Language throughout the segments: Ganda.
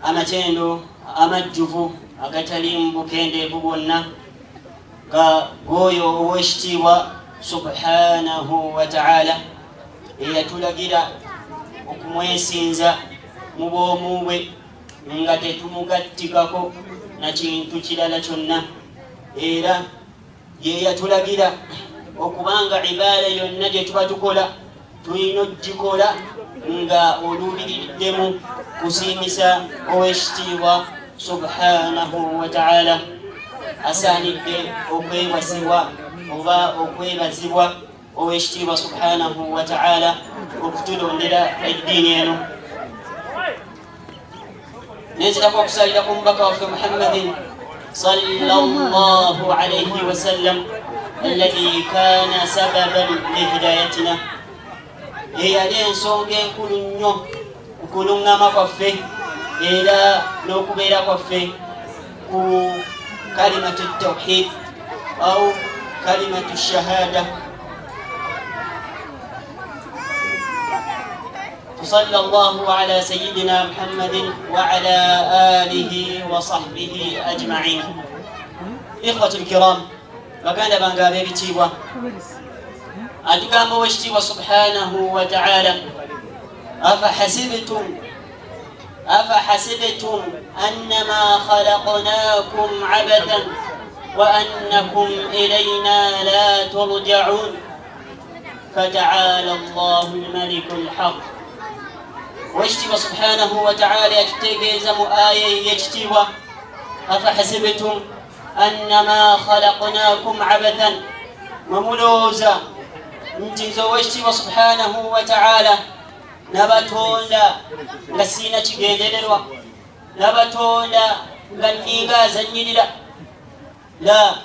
Amatendo amajjuvu agataliimu bukendeevu bwonna nga g'oyo ow'ekitiibwa subhanahu wa ta'ala eyatulagira okumwesinza mu bw'omu bwe nga tetumugattikako na kintu kirala kyonna, era ye yatulagira okubanga ibaada yonna gye tuba tukola tulina okugikola nga oluubiririddemu kusiimisa ow'ekitiibwa subhanahu wa ta'ala. Asaanidde okwebazibwa oba okwebazibwa ow'ekitiibwa subhanahu wa ta'ala okutulondera eddiini eno. Nenzirako okusalira ku mubaka waffe Muhammadin sallallahu alayhi wasallam alladhi kana sababan lihidayatina, eyali ensonga enkulu nnyo ku kuluŋŋama kwaffe era n'okubeera kwaffe ku kalimatu tawhid au kalimatu shahada. صلى الله على سيدنا محمد وعلى آله وصحبه أجمعين. إخوة الكرام، baganda bange ab'ebitiibwa, atugamba owekitiibwa subhanahu wa ta'ala: Afahasibtum annama khalaqnakum abathan wa annakum ilayna la turja'un. Fataala Allahu lmaliku lhaq. Owekitiibwa subhanahu wa ta'ala yatutegeeza mu aya ey'ekitiibwa: afahasibtum annama khalaqnakum abathan, mwe mulowooza nti nze owekitiibwa subhanahu wa ta'ala nabatonda nga siina kigendererwa, nabatonda nga nninga azannyirira? La,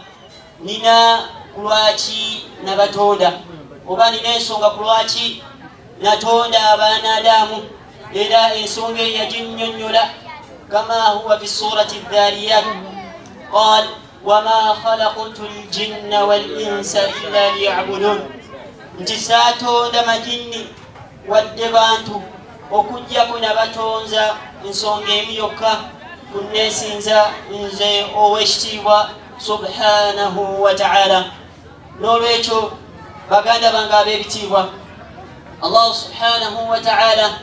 nina kulwaki nabatonda, oba nina ensonga kulwaki natonda abaana Adamu. Era ensonga eyo yaginnyonnyola kama huwa fi surati Dhariyat, qal wama khalaqtu ljinna wal insa illa liyabudun, nti saatonda majinni wadde bantu okuggyako nabatonza ensonga emu yokka, kunneesinza nze ow'ekitiibwa subhanahu wa ta'ala. N'olwekyo baganda bange ab'ebitiibwa, Allahu subhanahu wa ta'ala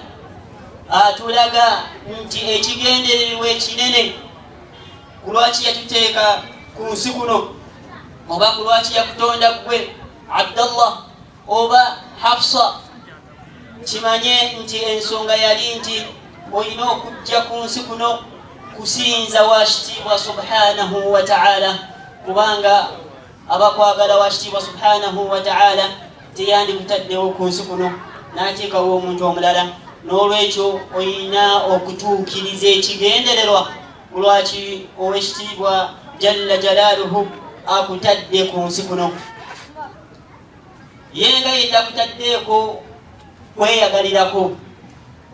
atulaga nti ekigendererwa ekinene ku lwaki yatuteeka ku nsi kuno, oba ku lwaki yakutonda ggwe Abdallah oba Hafsa, kimanye nti ensonga yali nti olina okujja ku nsi kuno kusinza wa kitiibwa subhanahu wa ta'ala, kubanga abakwagala wa kitiibwa subhanahu wa ta'ala teyandikutaddewo ku nsi kuno n'ateekawo omuntu omulala. N'olwekyo olina okutuukiriza ekigendererwa lwaki owekitiibwa jalla jalaaluhu akutadde ku nsi kuno. Ye nga ye takutaddeeko kweyagalirako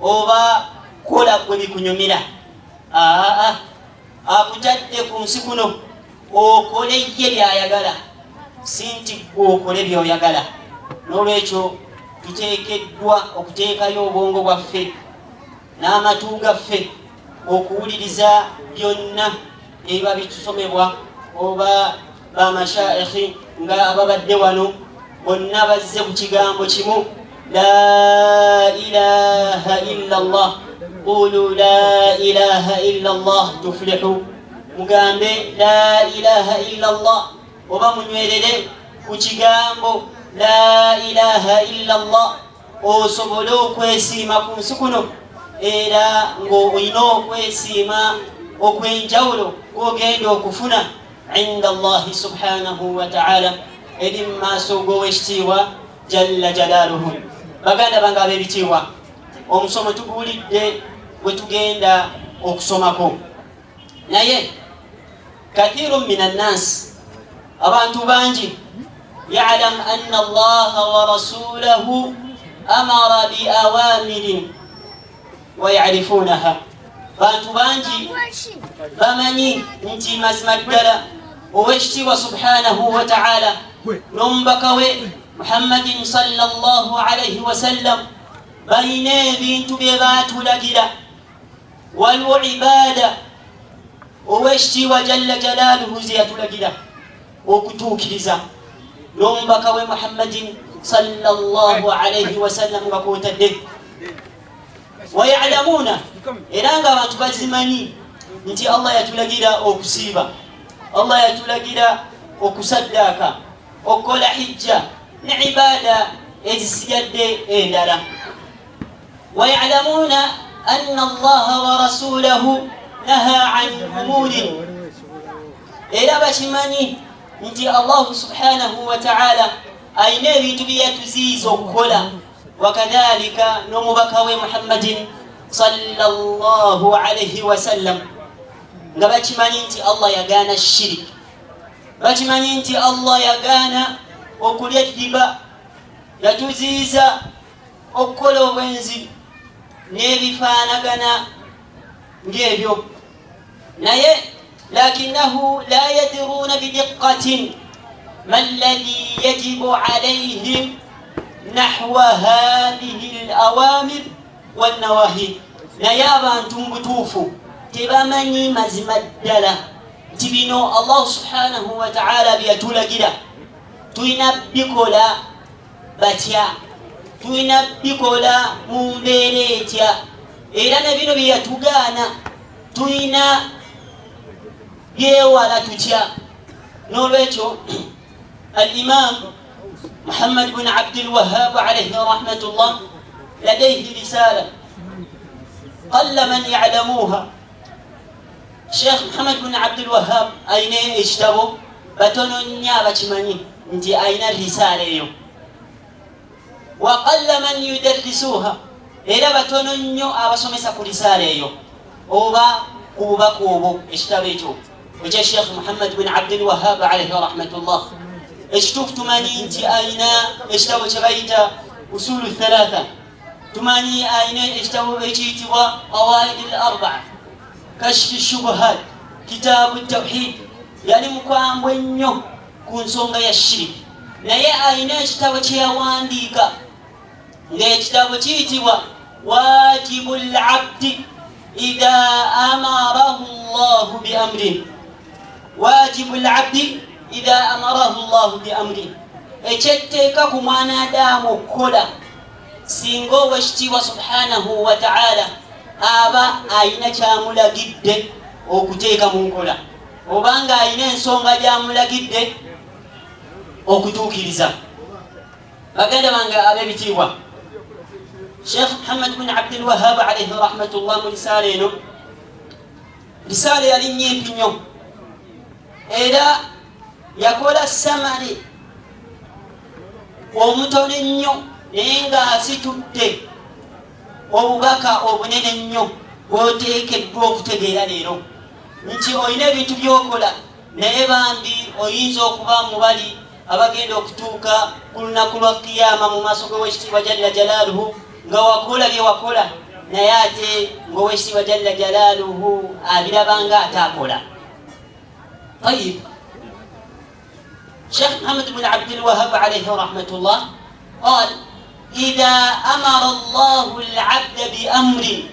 oba kola gwe bikunyumira, aa, akutadde ku nsi kuno okole ye byayagala, si nti gwe okole byoyagala. N'olwekyo tuteekeddwa okuteekayo obwongo bwaffe n'amatu gaffe okuwuliriza byonna ebiba bitusomebwa oba bamashaikhi nga ababadde wano bonna bazze ku kigambo kimu: la ilaha illa Allah. Qulu la ilaha illa Allah tuflihu. Mugambe la ilaha illa Allah oba munywerere ku kigambo la ilaha illa Allah osobole okwesiima ku nsi kuno, era ng'olina okwesiima okw'enjawulo kw'ogenda okufuna inda Allahi subhanahu wa ta'ala, eri mu maaso g'owekitiibwa jalla jalaaluhu. Baganda bange ab'ebitiibwa, omusomo tuguwulidde gwe tugenda okusomako, naye kathiru min annasi, abantu bangi, yalam anna Allaha wa rasulahu amara bi awamirin wa yarifunaha. Bantu bangi bamanyi nti mazima ddala owekitiibwa subhanahu wa ta'ala n'omubaka we Muhammadin sallallahu alaihi wasallam balina ebintu bye baatulagira. Waliwo ibaada Owekitiibwa Jalla Jalaaluhu ze yatulagira okutuukiriza n'omubaka we Muhammadin sallallahu alaihi wasallam nga kwotadde wayalamuuna, era nga abantu bazimanyi nti Allah yatulagira okusiiba, Allah yatulagira okusaddaaka, okukola hijja ne ibaada ezisigadde endala. Wayalamuuna anna Allaha wa rasulahu naha an umurin, era bakimanyi nti Allahu subhanahu wa ta'ala alina ebintu bye yatuziyiza okukola, wakadhalika n'omubaka we Muhammadin sallallahu alaihi wasallam, nga bakimanyi nti Allah yagaana shirik, bakimanyi nti Allah yagaana okulya ddiba, yatuziyiza okukola obwenzi n'ebifaanagana ng'ebyo. Naye lakinahu la yadiruuna bidiqqatin ma alladhi yajibu alayhim nahwa hadhihi alawamir wannawahi, naye abantu mu butuufu tebamanyi mazima ddala nti bino Allahu subhanahu wa ta'ala byeyatulagira tulina bikola batya, tulina bikola mu mbeera etya, era ne bino bye yatugaana tulina byewala tutya. N'olwekyo al-Imam Muhammad bun Abdul Wahhab alayhi rahmatullah ladaihi risala qalla man ya'lamuha. Sheikh Muhammad bun Abdul Wahhab alina ekitabo, batono nnyo abakimanyi nti alina risaala eyo. Wa qalla man yudarrisuha, era batono nnyo abasomesa ku risaala eyo oba ku bubaka obwo, ekitabo ekyo ekya Sheikh Muhammad bin Abdul Wahhab alayhi rahmatullah. Ekituufu tumanyi nti alina ekitabo kye bayita Usulu Thalatha, tumanyi alina ekitabo ekiyitibwa Qawaid al Arbaa, Kashfi Shubuhat, Kitaabu Tawhid. Yali mukambwe nnyo ku nsonga ya shiriki, naye alina ekitabo kye yawandiika ng'ekitabo kiyitibwa Wajibu Labdi Idha Amarahu Llahu Biamrin, Wajibu Labdi Idha Amarahu Llahu Biamrin, ekyetteeka ku mwana Adamu okukola singa Owekitiibwa subhanahu wa ta'ala aba alina kyamulagidde okuteeka mu nkola, oba nga alina ensonga gyamulagidde okutuukiriza. Baganda bange ab'ebitiibwa, Sheikh Muhammad bin Abdul Wahhab alayhi rahmatullah mu risaala eno, risaala yali nyimpi nnyo, era yakola samale omutono ennyo, naye ng'asitudde obubaka obunene nnyo bw'oteekeddwa okutegeera leero, nti olina ebintu by'okola, naye bambi oyinza okuba mu bali abagenda okutuuka ku lunaku lwa Kiyama mu maaso g'Owekitiibwa Jalla Jalaaluhu nga wakola bye wakola, naye ate ng'Owekitiibwa Jalla Jalaaluhu abiraba nga ataakola. Tayib, Sheikh Muhammad bin Abdul Wahhab alayhi rahmatullah qal idha amara Allahu al-abda bi amrin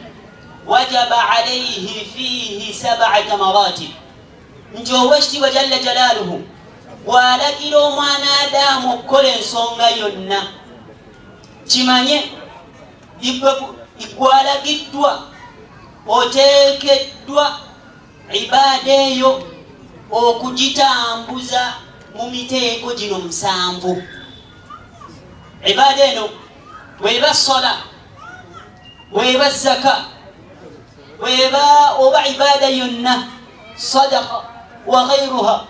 wajaba alayhi fihi sab'ata maratib, nti Owekitiibwa Jalla Jalaaluhu bw'alagira omwana Adamu okukola ensonga yonna, kimanye gwalagiddwa oteekeddwa ibaada eyo okugitambuza mu miteeko gino musanvu. Ibaada eno bweba sola, bweba zaka, bweba oba ibaada yonna, sadaka wa ghairuha,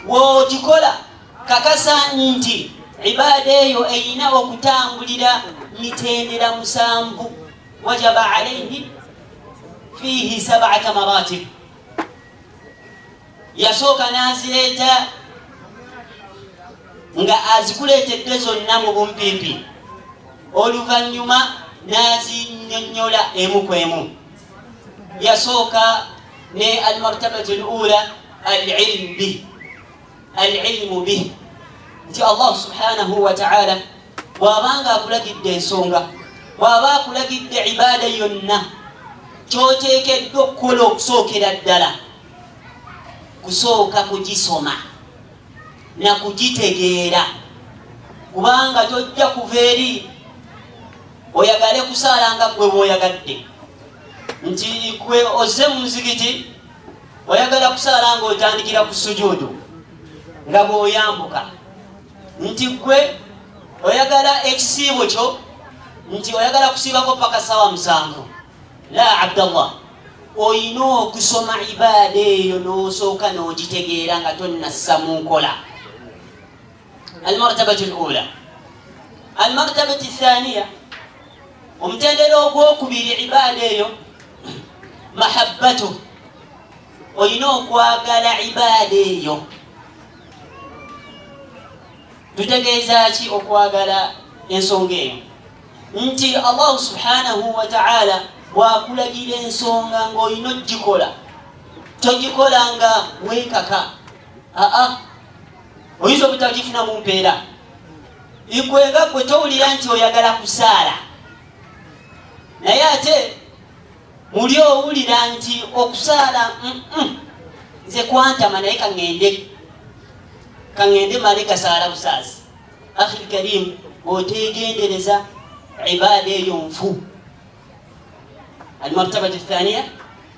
wogikola kakasa nti ibaada eyo erina okutambulira mitendera musanvu. Wajaba alaihi fihi sab'ata maratib, yasooka n'azireeta nga azikuleetedde zonna mu bumpimpi, oluvannyuma n'azinnyonnyola emu ku emu. Yasooka ne almartabatu lula, alilmu bih, alilmu bih, nti Allah subhanahu wa ta'ala bw'abanga akulagidde ensonga, bw'aba akulagidde ibaada yonna, Kyoteekeddwa okukola okusookera ddala kusooka kugisoma na kugitegeera, kubanga tojja kuva eri oyagale kusaala nga ggwe bw'oyagadde, nti gwe ozze mu muzigiti oyagala kusaala ng'otandikira ku sujuudu nga bw'oyambuka, nti gwe oyagala ekisiibo kyo nti oyagala kusiibako paka sawa 7. La Abdallah, oyina okusoma ibaada eyo n'osooka n'ogitegeera nga tonnassa mu nkola. Almartabatu lula. Almartabatu thaniya, omutendera ogwokubiri, ibaada eyo mahabbatu, oyina okwagala ibaada eyo. Tutegeeza ki okwagala ensonga eyo? Nti Allahu subhanahu wataala bwakulagira ensonga ng'olina ogikola, togikola nga weekaka. Aa, oyinza obutagifunamu mpeera. Igwe nga gwe towulira nti oyagala kusaala, naye ate muli owulira nti okusaala nze kwantama, naye kaŋŋende male gasaala busaasi. Akhi lkarim, bw'oteegendereza ibaada eyo nfu. Almartabatu thaniya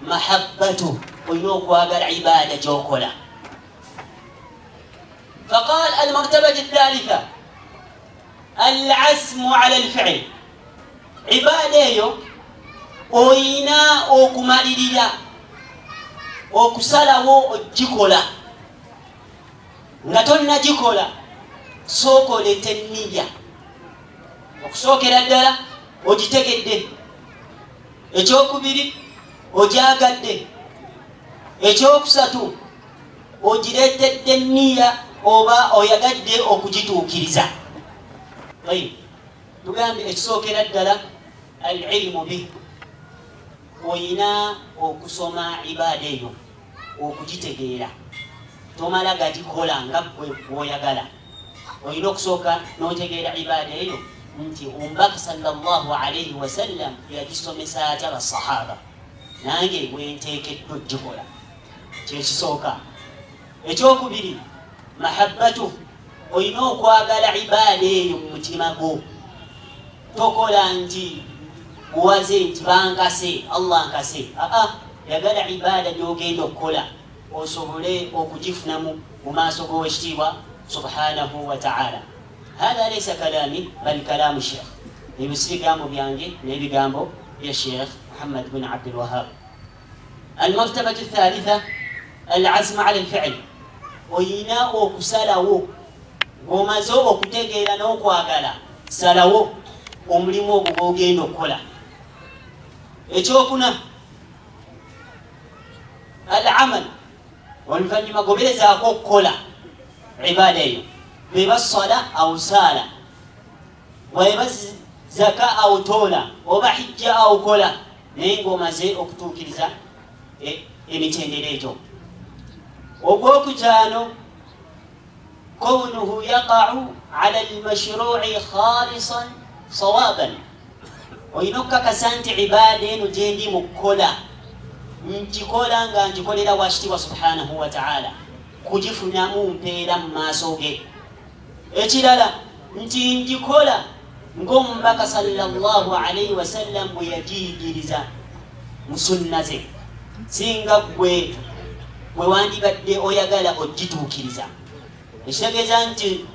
mahabbatu, olina okwagala ibaada gyokola. Faqal almartabatu thalitha alazmu ala alfiil, ibaada eyo oyina okumalirira okusalawo ogikola. Nga tonnagikola, sooka oleete nniya. Okusookera ddala ogitegedde, ekyokubiri ogyagadde, ekyokusatu ogireetedde nniya oba oyagadde okugituukiriza. Tugambye ekisookera ddala alilimu bih, oyina okusoma ibaada eyo okugitegeera, tomala gagikola nga gwe bw'oyagala. Olina okusooka n'otegeera ibaada eyo nti omubaka sallallahu alaihi wasallam yagisomesa atya basahaba, nange bwenteekeddwa ogikola. Kyekisooka. Ekyokubiri mahabbatu, olina okwagala ibaada eyo mu mutima gwo. Tokola nti buwaze nti bankase, Allah nkase. Aa, yagala ibaada gyogenda okukola osobole okugifunamu mu maaso g'owekitiibwa subhanahu wataala. Hatha laisa kalami bal kalamu sheikh, ebyo si bigambo byange n'ebigambo bya Sheikh Muhammad bin Abdulwahab. Almartabatu thalitha alazmu ala lfiil, oyina okusalawo ng'omaze okutegeera n'okwagala, salawo omulimu ogwo gwogenda okukola. Ekyokuna al amal, oluvannyuma goberezaako okukola ibaada eyo, bweba sala awo saala, bweba zaka awo toola, oba hijja awo kola, naye ng'omaze okutuukiriza emitendera egyo. Ogwokutaano kownuhu yaqau ala almashrui khalisan sawaban, olina okukakasa nti ibaada eno gyendi mu kukola nkikola nga ngikolera wakitiibwa subhanahu wataala kugifunamu mpeera mu maaso ge. Ekirala nti ngikola ng'omubaka sallallahu alaihi wasallam bwe yagiyigiriza mu sunna ze, singa gwe bwe wandibadde oyagala ogituukiriza. Ekitegeeza nti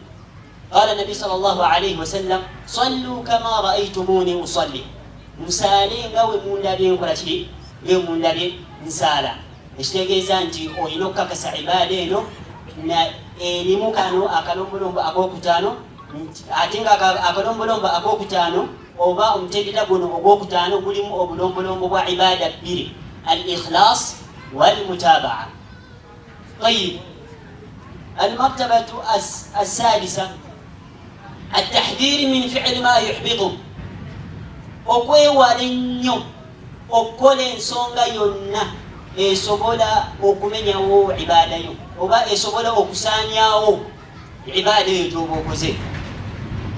qala nabi sallallahu alaihi wasallam sallu kama raaitumuni usalli, musaale nga we mundabye nkola kiri, nge mundabye nsaala. Ekitegeeza nti olina okukakasa ibaada eno na erimu kano akalombolombo akokutaano, ate nga akalombolombo akokutaano oba omutendera guno ogwokutaano gulimu obulombolombo bwa ibaada bbiri, al ikhlas walmutabaa. Tayib, almartabatu assadisa atahdhiri min fiili ma yuhbitu, okwewala ennyo okukola ensonga yonna esobola okumenyawo ibaada yo oba esobola okusaanyawo ibaada eyo gyoba okoze.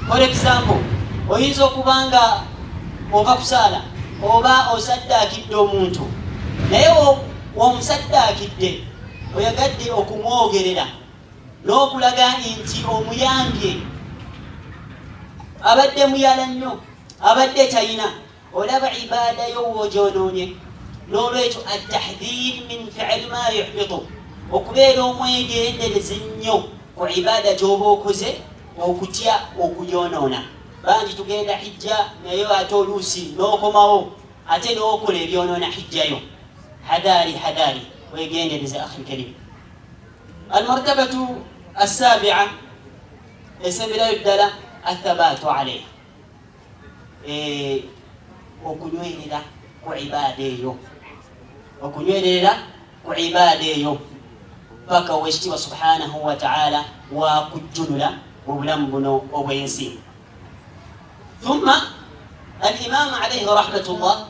For example, oyinza okuba nga ova kusaala Oba osaddaakidde omuntu, naye omusaddaakidde oyagadde okumwogerera n'okulaga nti omuyambye, abadde muyala nnyo, abadde talina. Olaba ibaada yo woogyonoonye. N'olwekyo atahdhir min fiili ma yuhbitu, okubeera omwegendereza ennyo ku ibaada gy'oba okoze, okutya okugyonoona. Bangi tugenda hijja, naye ate oluusi n'okomawo ate n'okola ebyonoona hijja yo. Hadari, hadari, wegendereze akhi lkarim. Almartabatu assabia, esemberayo ddala, athabatu alaiha, okunywerera ku ibaada eyo, okunywerera ku ibaada eyo paka owekitiibwa subhanahu wataala wakujjulula mu bulamu buno obw'ensi. Thumma alimamu alaihi rahmatullah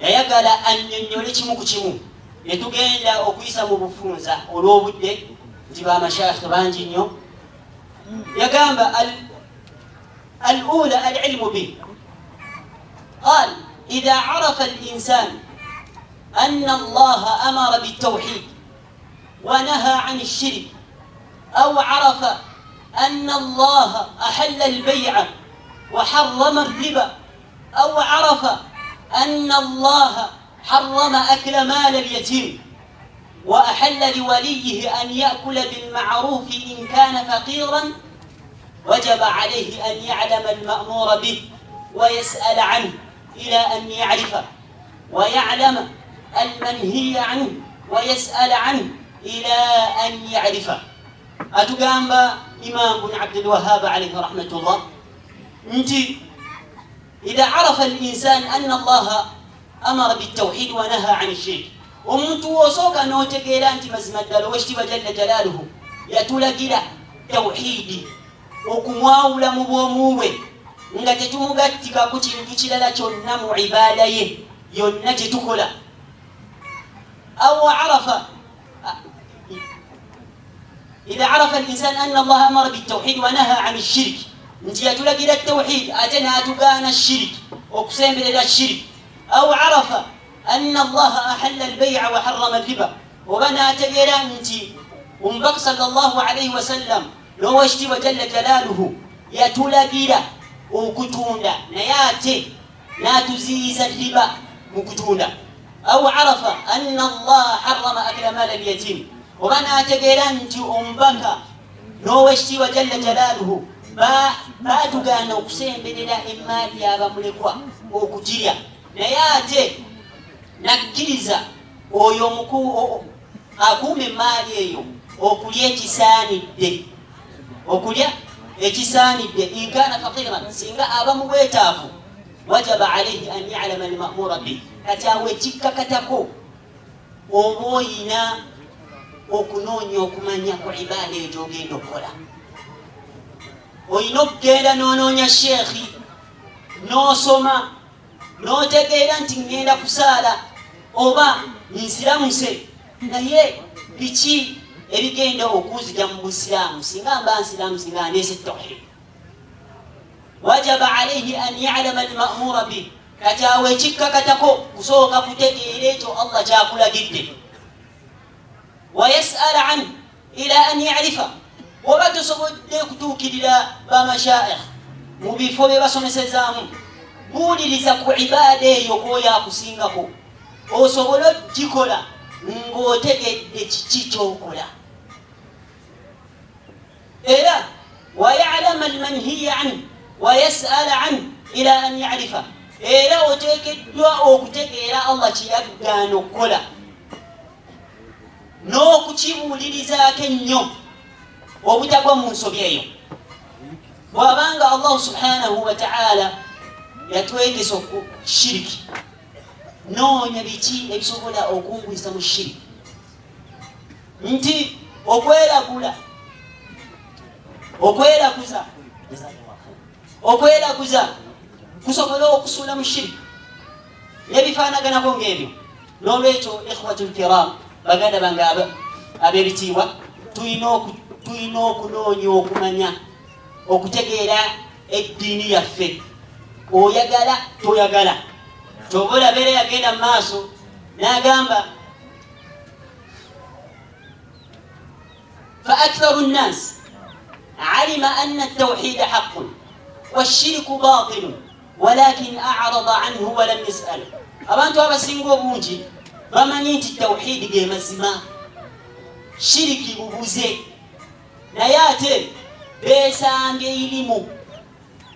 yayagala annyonnyole kimu ku kimu, netugenda okuyisa mu bufunza olw'obudde nti bamashayikhi bangi nnyo. Yagamba alula alilmu bih, qal idha arafa alinsan anna allaha amara bitawhid wa naha an lshirk, au arafa anna allaha ahalla albay'a wa harrama alriba, au arafa anna allaha harrama akla mal alyatim wa ahalla liwaliyihi an yakula bilmarufi in kana faqiran, wajaba alayhi an yalama almamura bih wa yasala anhu ila an yarifa, ويعلم المنهي عنه ويسأل عنه إلى أن يعرفه. Atugamba Imam bun Abdulwahab alaihi rahmatullah nti idha arafa alinsan anna Allaha amara bitawhid wa naha an shirk, omuntu wosooka n'otegeera nti mazima ddala owekitiibwa jalla jalaaluhu yatulagira tawhidi, okumwawula mu bwomu bwe nga tetumugattikako kintu kirala kyonna mu ibaada ye yonna gye tukola. Aw arafa, idha arafa alinsan anna Allaha amara bitawhid wa naha an shirk, nti yatulagira tawhid ate n'atugaana shirik, okusemberera shirik. Aw arafa anna Allaha ahalla albay'a wa harrama riba, oba n'ategeera nti omubaka sallallahu alaihi wasallam n'owekitiibwa jalla jalaaluhu yatulagira okutunda naye ate n'atuziyiza riba mu kutunda. Au arafa anna Allaha harrama akla maala alyatim, oba n'ategeera nti omubaka n'owekitiibwa jalla jalaaluhu baatugaana okusemberera emmaali y'abamulekwa okugirya, naye ate nakkiriza oyo akuuma emmaali eyo okulya ekisaanidde, okulya ekisaanidde, inkana faqiran, singa aba mu bwetaavu. Wajaba alaihi an yalama almamura bih, kati awo ekikkakatako oba oyina okunoonya okumanya ku ibaada eyo gyogenda okukola. Oyina okugenda n'onoonya sheekhi n'osoma n'otegeera nti ŋŋenda kusaala oba nsiramuse, naye biki ebigenda okunzija mu busiraamu singa mba nsiraamu, singa ndeese tawhid. Wajaba alaihi an yalama almamura bih, kati awo ekikkakatako kusooka kutegeera ekyo Allah kyakulagidde. Wayasala anhu ila an yarifa, oba tosobodde kutuukirira bamashaikh mu bifo bye basomesezaamu, buuliriza ku ibaada eyo kwoyo akusingako osobole okugikola ng'otegedde kiki kyokola. Era wayalama almanhiya anhu wayasala anhu ila an yarifa, era oteekeddwa okutegeera Allah kyeyagaana okukola n'okukibuulirizaako ennyo obutagwa mu nsobi eyo. Bw'abanga Allahu subhanahu wataala yatwegesa shiriki, noonya biki ebisobola okungwisa mu shiriki, nti okweragula, okweraguza, okweraguza kusobola okusuula mu shiriki n'ebifaanaganako ng'ebyo. N'olwekyo ikhwatu lkiram, baganda bange ab'ebitiibwa, tulina okunoonya okumanya, okutegeera eddiini yaffe, oyagala toyagala. Kyova olaba era yagenda mu maaso n'agamba fa aktharu nnas alima anna tawhida haqqun washiriku batilun walakin arada anhu walam yasal. Abantu abasinga obungi bamanyi nti tawhidi ge mazima, shiriki bubuze, naye ate besambye ilimu,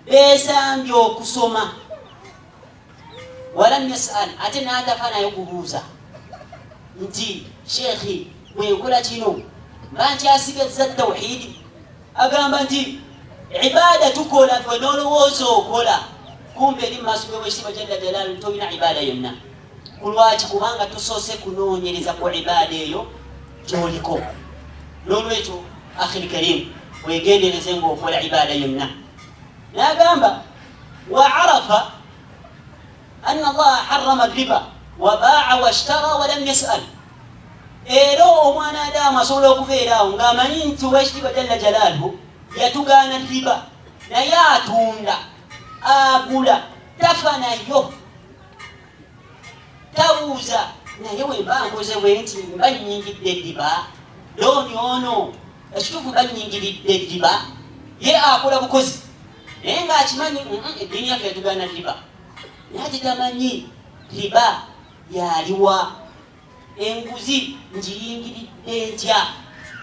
besambye okusoma. Walam yasal, ate n'atafa nayo kubuuza nti shekhi, bwenkola kino mba nkyasigazza tawhidi? Agamba nti ibaada tukola gwe n'olowooza okola, kumbe eri mu maaso g'Owekitiibwa Jalla Jalaalu tolina ibaada yonna. Kulwaki? Kubanga tosoose kunoonyereza ku ibaada eyo gy'oliko. N'olwekyo akhil karim, wegendereze ng'okola ibaada yonna. N'agamba wa arafa anna Allaha harrama riba wa baa washtara walam yasal. Era omwana Adamu asobola okubeera awo ng'amanyi nti Owekitiibwa Jalla Jalaaluhu yatugaana riba, naye atunda, agula, tafa nayo, tabuuza, naye wemba nkoze bwe nti mba nnyingidde riba? Looni ono ekituufu mba nnyingiridde riba? Ye akola bukozi, naye ng'akimanyi eddiini yaffe yatugaana riba, naye ate tamanyi riba yaliwa, enguzi ngiyingiridde ntya?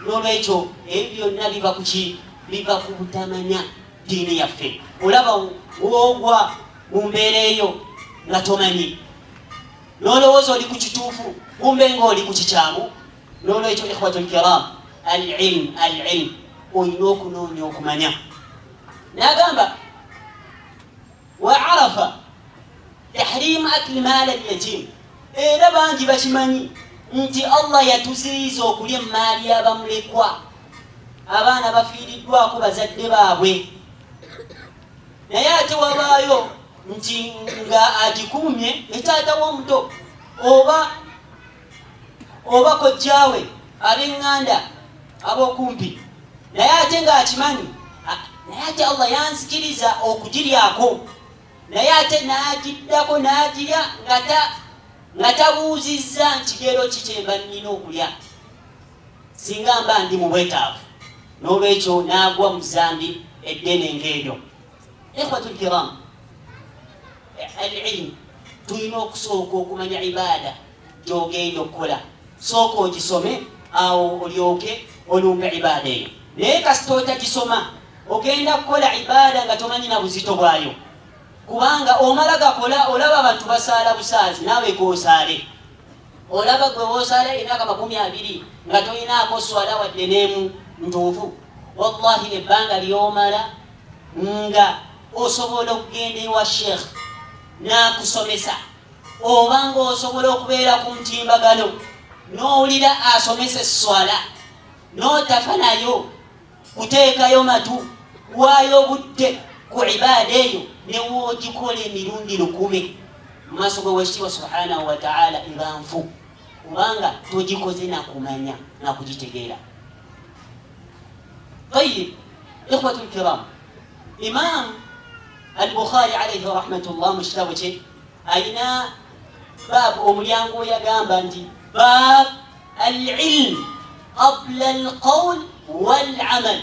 N'olwekyo ebyo byonna biva ku ki? Biva ku butamanya ddiini yaffe. Olaba woogwa mu mbeera eyo nga tomanyi, n'olowooza oli ku kituufu, kumbe ng'oli ku kikyamu. N'olwekyo ikhwatu lkiram, alilmu alilmu, olina okunoonya okumanya. N'agamba wa arafa tahrimu akli maala lyatim. Era bangi bakimanyi nti Allah yatuziyiza okulya emaali y'abamulekwa, abaana bafiiriddwako bazadde baabwe, naye ate wabaayo nti nga agikuumye etaata w'omuto oba kojjaawe, ab'eŋŋanda ab'okumpi, naye ate ng'akimanyi, naye ate Allah yanzikiriza okugiryako, naye ate n'agiddako n'agirya nga tabuuzizza nkigero ki kyemba nnina okulya singa mba ndi mu bwetaavu. N'olwekyo n'agwa mu zambi eddene ng'eryo. Ikhwatu lkiram, alilmu, tulina okusooka okumanya ibaada gy'ogenda okukola. Sooka ogisome, awo olyoke olumbe ibaada eyo. Naye kasita otagisoma, ogenda kukola ibaada nga tomanyi na buzito bwayo, kubanga omala gakola. Olaba abantu basaala busaazi, naawe goosaale. Olaba gwe woosaala emyaka 20 nga tolinaako swala wadde n'emu ntuufu. Wallahi, ebbanga lyomala nga osobola okugenda ewa sheekh n'akusomesa, oba ng'osobola okubeera ku mutimbagano n'owulira asomesa esswala, n'otafa nayo kuteekayo matu waayo obudde ku ibaada eyo, newoogikola emirundi 1000, mu maaso g'Owekitiibwa Subhanahu Wataala eba nfu, kubanga togikoze nakumanya nakugitegeera. Tayib, ikhwatu lkiram, Imam Al-Bukhari alaihi rahmatullah mu kitabo kye ayina baab, omulyango, yagamba nti baab alilm qabla alqawl walamal.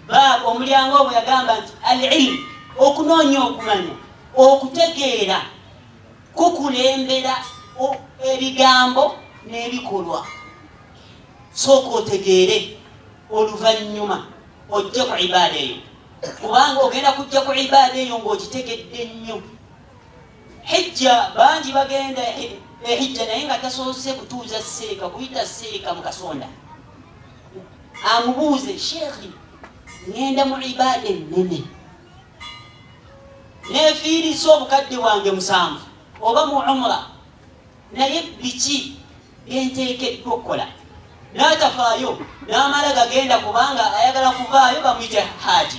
Baab, omulyango ogwo, yagamba nti alilm, okunoonya okumanya, okutegeera kukulembera ebigambo n'ebikolwa. Sooka otegeere, oluvannyuma ojje ku ibaada eyo, kubanga ogenda kujja ku ibaada eyo ng'ogitegedde nnyo. Hijja, bangi bagenda ehijja naye nga tasoose kutuuza seeka, kuyita seeka mu kasonda amubuuze, sheekhi, ŋŋenda mu ibaada ennene, neefiiriza obukadde bwange 7 oba mu umra, naye biki byenteekeddwa okukola? N'atafaayo n'amala gagenda kubanga ayagala kuvaayo bamuyite haaji.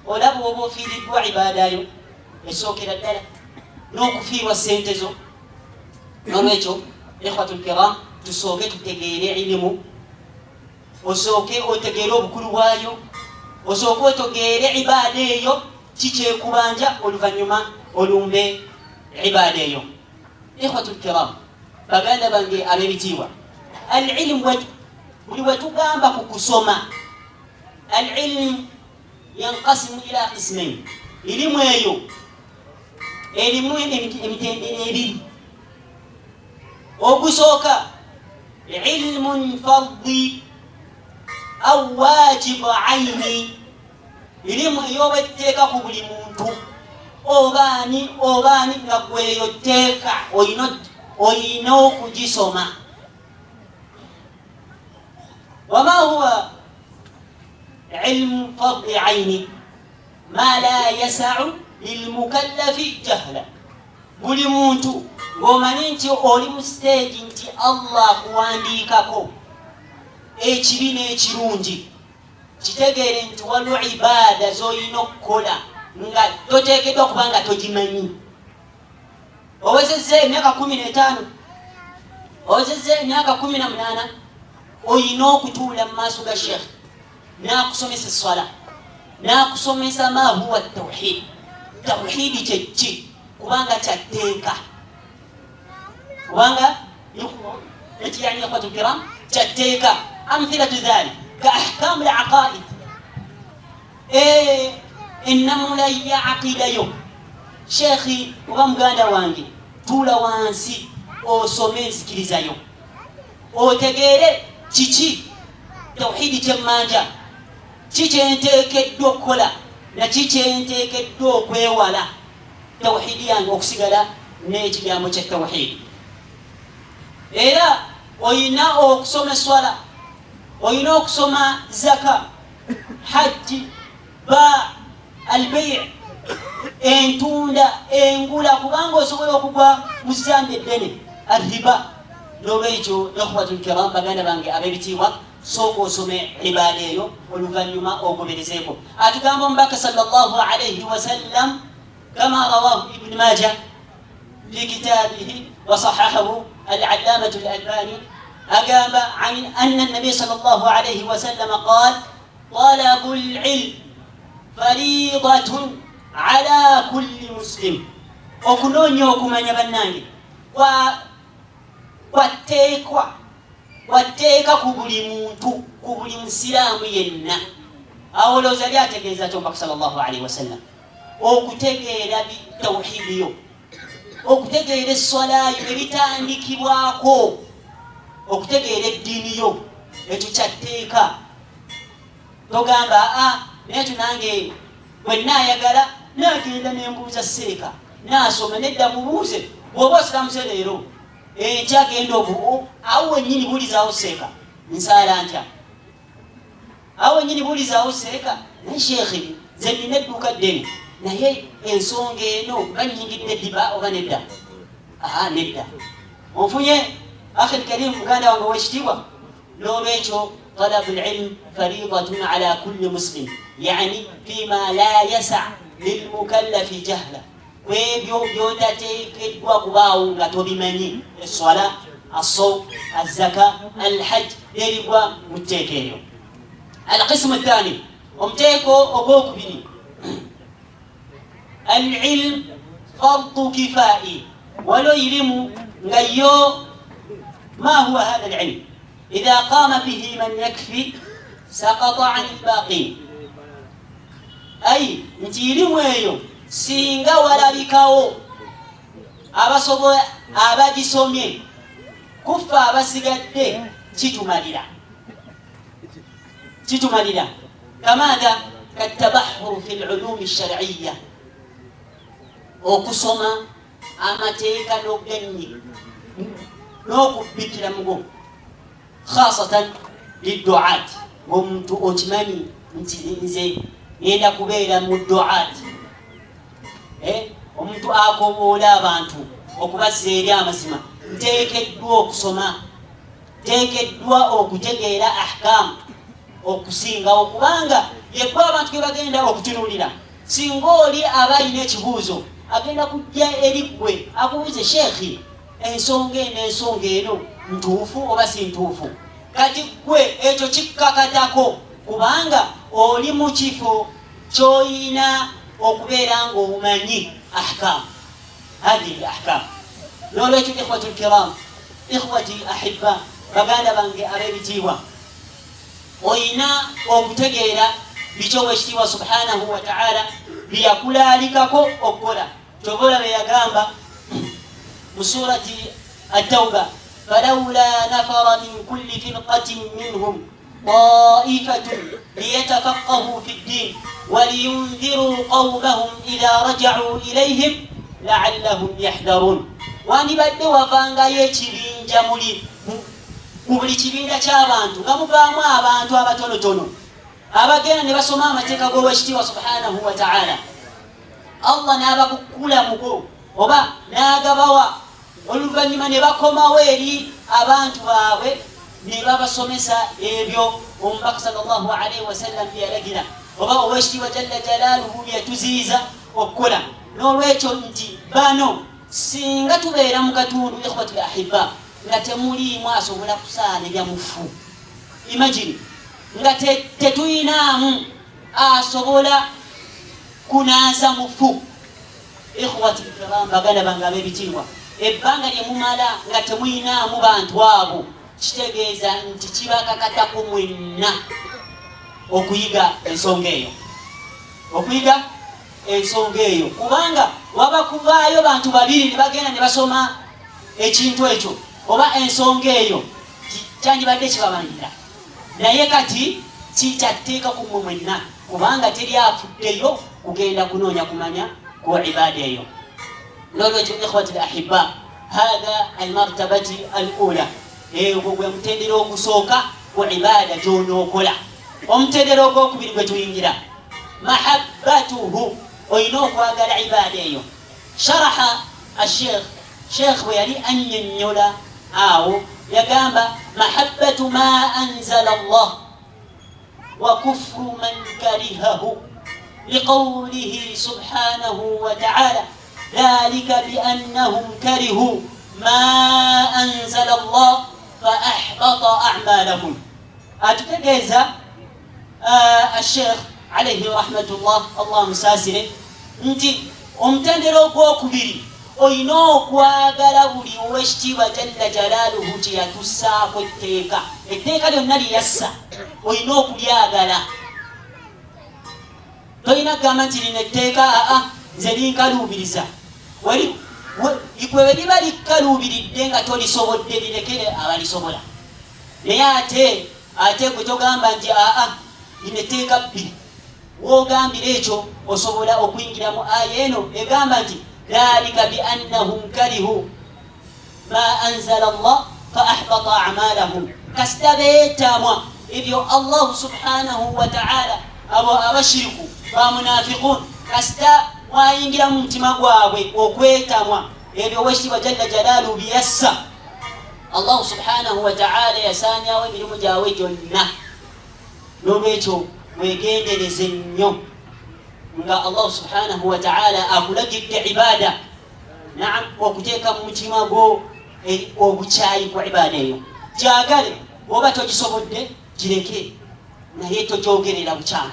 Olaba oba ofiiriddwa ibaadayo esookera ddala n'okufiirwa ssente zo. Nolwekyo ikhwatu lkiram, tusooke tutegeere ilimu, osooke otegeere obukulu bwayo, osooke otegeere ibaada eyo kikyekubanja, oluvannyuma olumbe. Ibaada eyo, ikhwatu lkiram, baganda bange ab'ebitiibwa, alilmu buli wetugamba ku kusoma, alilmu yankasimu ila qismain, ilimu eyo erimu emitendera ebiri. Ogusooka ilmun fardi au wajibu aini, ilimu ey'obwetteeka ku buli muntu, obaani obaani, nga gweyo tteeka oyina okugisoma. Wama huwa ilmu fardi aini? Ma la yasau lilmukallafi jahla. Buli muntu ng'omanyi nti oli mu siteegi nti Allah akuwandiikako ekibi n'ekirungi, kitegeere nti waliwo ibaada z'olina okukola nga toteekeddwa kubanga togimanyi. Owezezza emyaka 15, owezezza emyaka 18, olina okutuula mu maaso ga sheekh n'akusomesa esswala, n'akusomesa ma huwa tawhid, tawhidi kyekki, kubanga kyatteeka, kubanga ekiyani ikhwatu kiram kyatteeka. Amthilatu dhalik ka ahkamu laqaid, ennamula ya aqida yo. Sheekhi oba muganda wange, tuula wansi osome enzikirizayo, otegeere kiki tawhidi kyemmanja, ki kyenteekeddwa okukola naki kyenteekeddwa okwewala, tawhidi yange okusigala n'ekigambo kya tawhidi. Era oyina okusoma eswala, oyina okusoma zaka, hajji, ba albei, entunda, engula, kubanga osobola okugwa mu zambi eddene, arriba. Nolwekyo ikhwatu lkiram, baganda bange ab'ebitiibwa, sooka osome ibaada eyo, oluvannyuma ogoberezeeko. Atugamba omubaka sallallahu alaihi wasallam, kama rawahu Ibuni Maja fi kitabihi wasahahahu Alallamatu Lalbani, agamba anna nabiy sallallahu alaihi wasallam qal talabu lilm faridatun ala kulli muslim. Okunoonya okumanya, bannange, kwatteekwa, kwatteeka ku buli muntu, ku buli musiraamu yenna. Awo olowooza yali ategeeza ki omubaka sallallahu alaihi wasallam? Okutegeera tawhidi yo, okutegeera esswalayo ebitandikibwako, okutegeera eddiini yo, ekyo kyatteeka. Togamba, aa, naye ekyo nange bwe naayagala nagenda nembuuza seeka naasoma. Nedda, mubuuze. Bw'oba osiramuse leero, enkya genda obu awo wennyini buulizaawo seeka, nsaala ntya? Awo wennyini buulizaawo seeka. Naye sheekhi, nze nina edduuka ddene, naye ensonga eno banyingidde diba oba nedda? Aha, nedda. Onfunye, akhi lkarim, muganda wange owekitiibwa? N'olwekyo talabu lilm faridatun ala kulli muslim, yani fima la yasa lilmukallafi jahla, kwebyo byotateekeddwa kubaawo nga tobimanyi, eswala, assom, azaka, alhajj, nerigwa mu tteeka eryo. Alqismu thani, omuteeko ogwokubiri, alilm fardu kifai. Waliwo ilimu nga yo, ma huwa hatha alilm? Idha qama bihi man yakfi sakata an lbaqin, ai nti ilimu eyo singa walabikawo abasobola abagisomye, kuffe abasigadde kitumalira, kitumalira. Kamaatha katabahuru fi lulumi shariya, okusoma amateeka n'okuganyi n'okubbikira mugo, khasatan liduat. Ngaomuntu okimanyi nti nze ngenda kubeera mu duat, omuntu akowoola abantu okubazza eri amazima, nteekeddwa okusoma, nteekeddwa okutegeera ahkamu okusingawo, kubanga yegwe abantu ge bagenda okutunuulira. Singa oli aba alina ekibuuzo, agenda kujja eri ggwe akubuuze, sheekhi, ensonga eno, ensonga eno ntuufu oba si ntuufu? Kati ggwe ekyo kikkakatako, kubanga oli mu kifo ky'olina okubeera ng'omanyi ahkamu. Hadhihi lahkam. Nolwekyo ikhwatu lkiram, ikhwati ahibba, baganda bange ab'ebitiibwa, olina okutegeera biki owekitiibwa subhanahu wataala byeyakulaalikako okukola. Kyova olaba yagamba mu surati Atauba, falaula nafara min kulli firqatin minhum taifatun liyatafaqahu fi ddin waliyundhiruu qaumahum idha rajacuu ilayhim laallahum yahdharun. Wandibadde wavangayo ekibinja muli mu buli kibinja ky'abantu nga muvaamu abantu abatonotono abagenda ne basoma amateeka g'owekitiibwa subhanahu wataala, Allah n'abakukulamuko oba n'agabawa, oluvannyuma ne bakomawo eri abantu baabwe ne babasomesa ebyo omubaka sallallahu alaihi wasallam byeyalagira oba owekitiibwa jalla jalaaluhu byeyatuziyiza okukola. N'olwekyo nti bano singa tubeera mu katundu, ikhwatu ahiba, nga temuliimu asobola kusaanirya mufu, imagine nga tetuyinaamu asobola kunaaza mufu. Ikhwati kiram, baganda bange ab'ebitiibwa, ebbanga lye mumala nga temuyinaamu bantu abo kitegeeza nti kibakakatako mwenna okuyiga ensonga eyo, okuyiga ensonga eyo, kubanga waba kuvaayo bantu babiri ne bagenda ne basoma ekintu ekyo oba ensonga eyo, kyandibadde kibamalira. Naye kati kikyatteeka ku mmwe mwenna, kubanga teri afuddeyo kugenda kunoonya kumanya ku ibaada eyo. Nolwekyo ikhwati lahiba, hatha almartabati al ula, egwo gwe mutendera ogusooka ku ibaada gyonookola. Omutendera ogwokubiri gwe tuyingira, mahabbatuhu, olina okwagala ibaada eyo. Sharaha asheikh, sheikh bwe yali annyonnyola awo yagamba, mahabbatu ma anzala Allah wa kufru man karihahu, liqawlihi subhanahu wa ta'ala, dhalika biannahum karihu ma anzala Allah fa ahbata a'malahum. Atutegeeza asheikh alaihi rahmatullah, Allah amusaasire, nti omutendera ogwokubiri olina okwagala buli owekitiibwa jalla jalaaluhu kye yatussaako etteeka, etteeka lyonna lye yassa olina okulyagala. Tolina kugamba nti lino etteeka aa nze linkaluubiriza. Gwe liba likkaluubiridde nga tolisobodde, lirekere abalisobola. Naye ate ate gwe togamba nti aa lino etteeka bbi. Wogambira ekyo osobola okuyingira mu aya eno egamba nti dhalika biannahum karihu ma anzala llah fa ahbata amalahum, kasita beetamwa ebyo Allahu subhanahu wataala. Abo abashiriku bamunafiqun, kasita wayingira mu mutima gwabwe okwetamwa ebyo owekitiibwa jalla jalaaluhu byeyassa, Allahu subhanahu wataala yasaanyawo emirimu gyabwe gyonna. N'olwekyo wegendereze nnyo nga Allahu subhanahu wataala akulagidde ibaada, naam, okuteeka mu mutima gwo obukyayi ku ibaada eyo. Gyagale, oba togisobodde gireke, naye togyogerera bukyamu.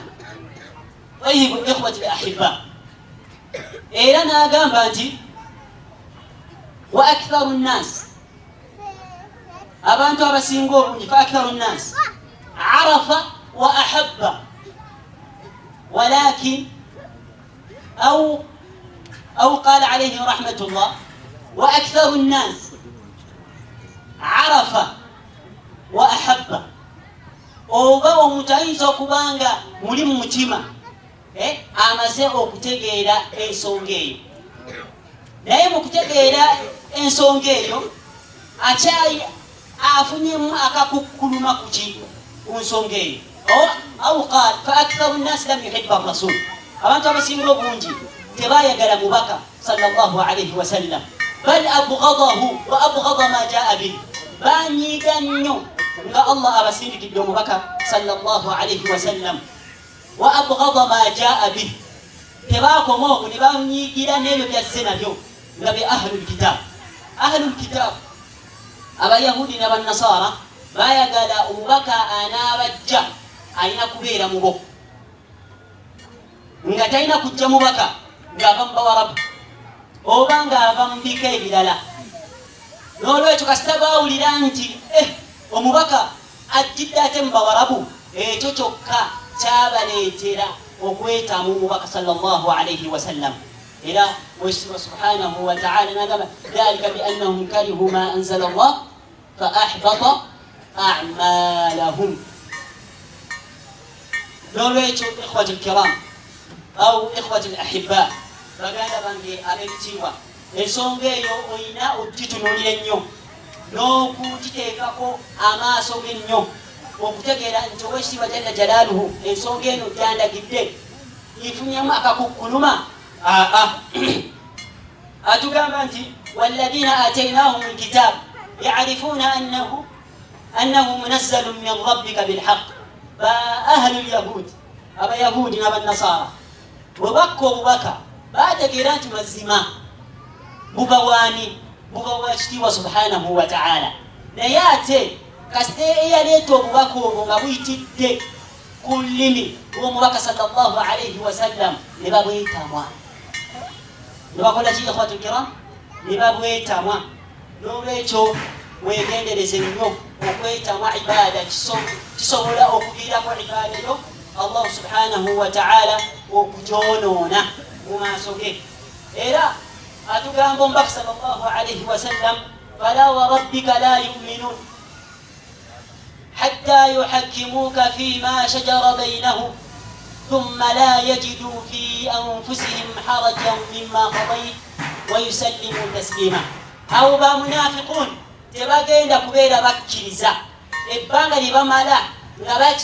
Tayibu ikhwati lahiba, era n'agamba nti wa aktharu nnas, abantu abasinga obungi, fa aktharu nnas arafa wa ahabba, walakin au qala alayhi rahmatullah, wa aktharu nnas arafa wa ahabba, oba omuntu ayinza okuba nga muli mu mutima amaze okutegeera ensonga eyo, naye mu kutegeera ensonga eyo akyali afunyemu akakukkuluma kuki ku nsonga eyo. Au qal fa aktharu nnasi lam yuhibba rasul, abantu abasinga obungi tebayagala mubaka sallallahu alaihi wasallam, bal abghadahu wa abghada ma jaa bihi, banyiiga nnyo nga Allah abasindikidde omubaka sallallahu alaihi wasallam. Wa abghada ma jaa bihi, tebakoma okwo ne banyiigira n'ebyo byazze nabyo nga be ahlul kitab. Ahlul kitab abayahudi n'abannasara bayagala omubaka anaabajja alina kubeera mubo, nga talina kujja mubaka ng'ava mu bawarabu. Oba ng'ava mu bika ebirala. N'olwekyo kasita baawulira nti eh, omubaka ajjidde ate mu Bawarabu, ekyo kyokka kyabaleetera okwetamu omubaka sallallahu alaihi wasallam. Era wekitiibwa subhanahu wataala nagamba dhalika biannahum karihu ma anzala llah fa ahbata amalahum. N'olwekyo ikhwati lkiram au ikhwati lahiba, baganda bange ab'ebitiibwa, ensonga eyo olina okugitunuulira ennyo n'okugiteekako amaaso g'ennyo okutegeera nti owekitiibwa jalla jalaaluhu ensonga eno gyandagidde nfunyemu akakukkuluma. Aa atugamba nti walladhina atainahum lkitab yarifuna annahu munazzalun min rabbika bilhaq. Ba ahlu lyahudi, abayahudi n'abanasara, bwe bakka obubaka bategeera nti mazima buva waani? Buva wa kitiibwa subhanahu wataala. Naye ate kasita eyaleeta obubaka obwo nga buyitidde ku lulimi lw'omubaka sallallahu alaihi wasallam, ne babwetamwa, ne bakola ki, ikhwatu kiram? Ne babwetamwa. N'olwekyo wegendereze nnyo okwetamwa ibaada, kisobola okuviirako ibaada yo Allahu subhanahu wataala okugyonoona mu maaso ge. Era atugamba omubaka sallallahu alaihi wasallam, fala warabbika la yuminun hatta yuhakimuuka fima shajara bainahum thumma la yajidu fi anfusihim harajan mima qadait wayusallimu taslima. Abo bamunafiqun tebagenda kubeera bakkiriza ebbanga lye bamala nga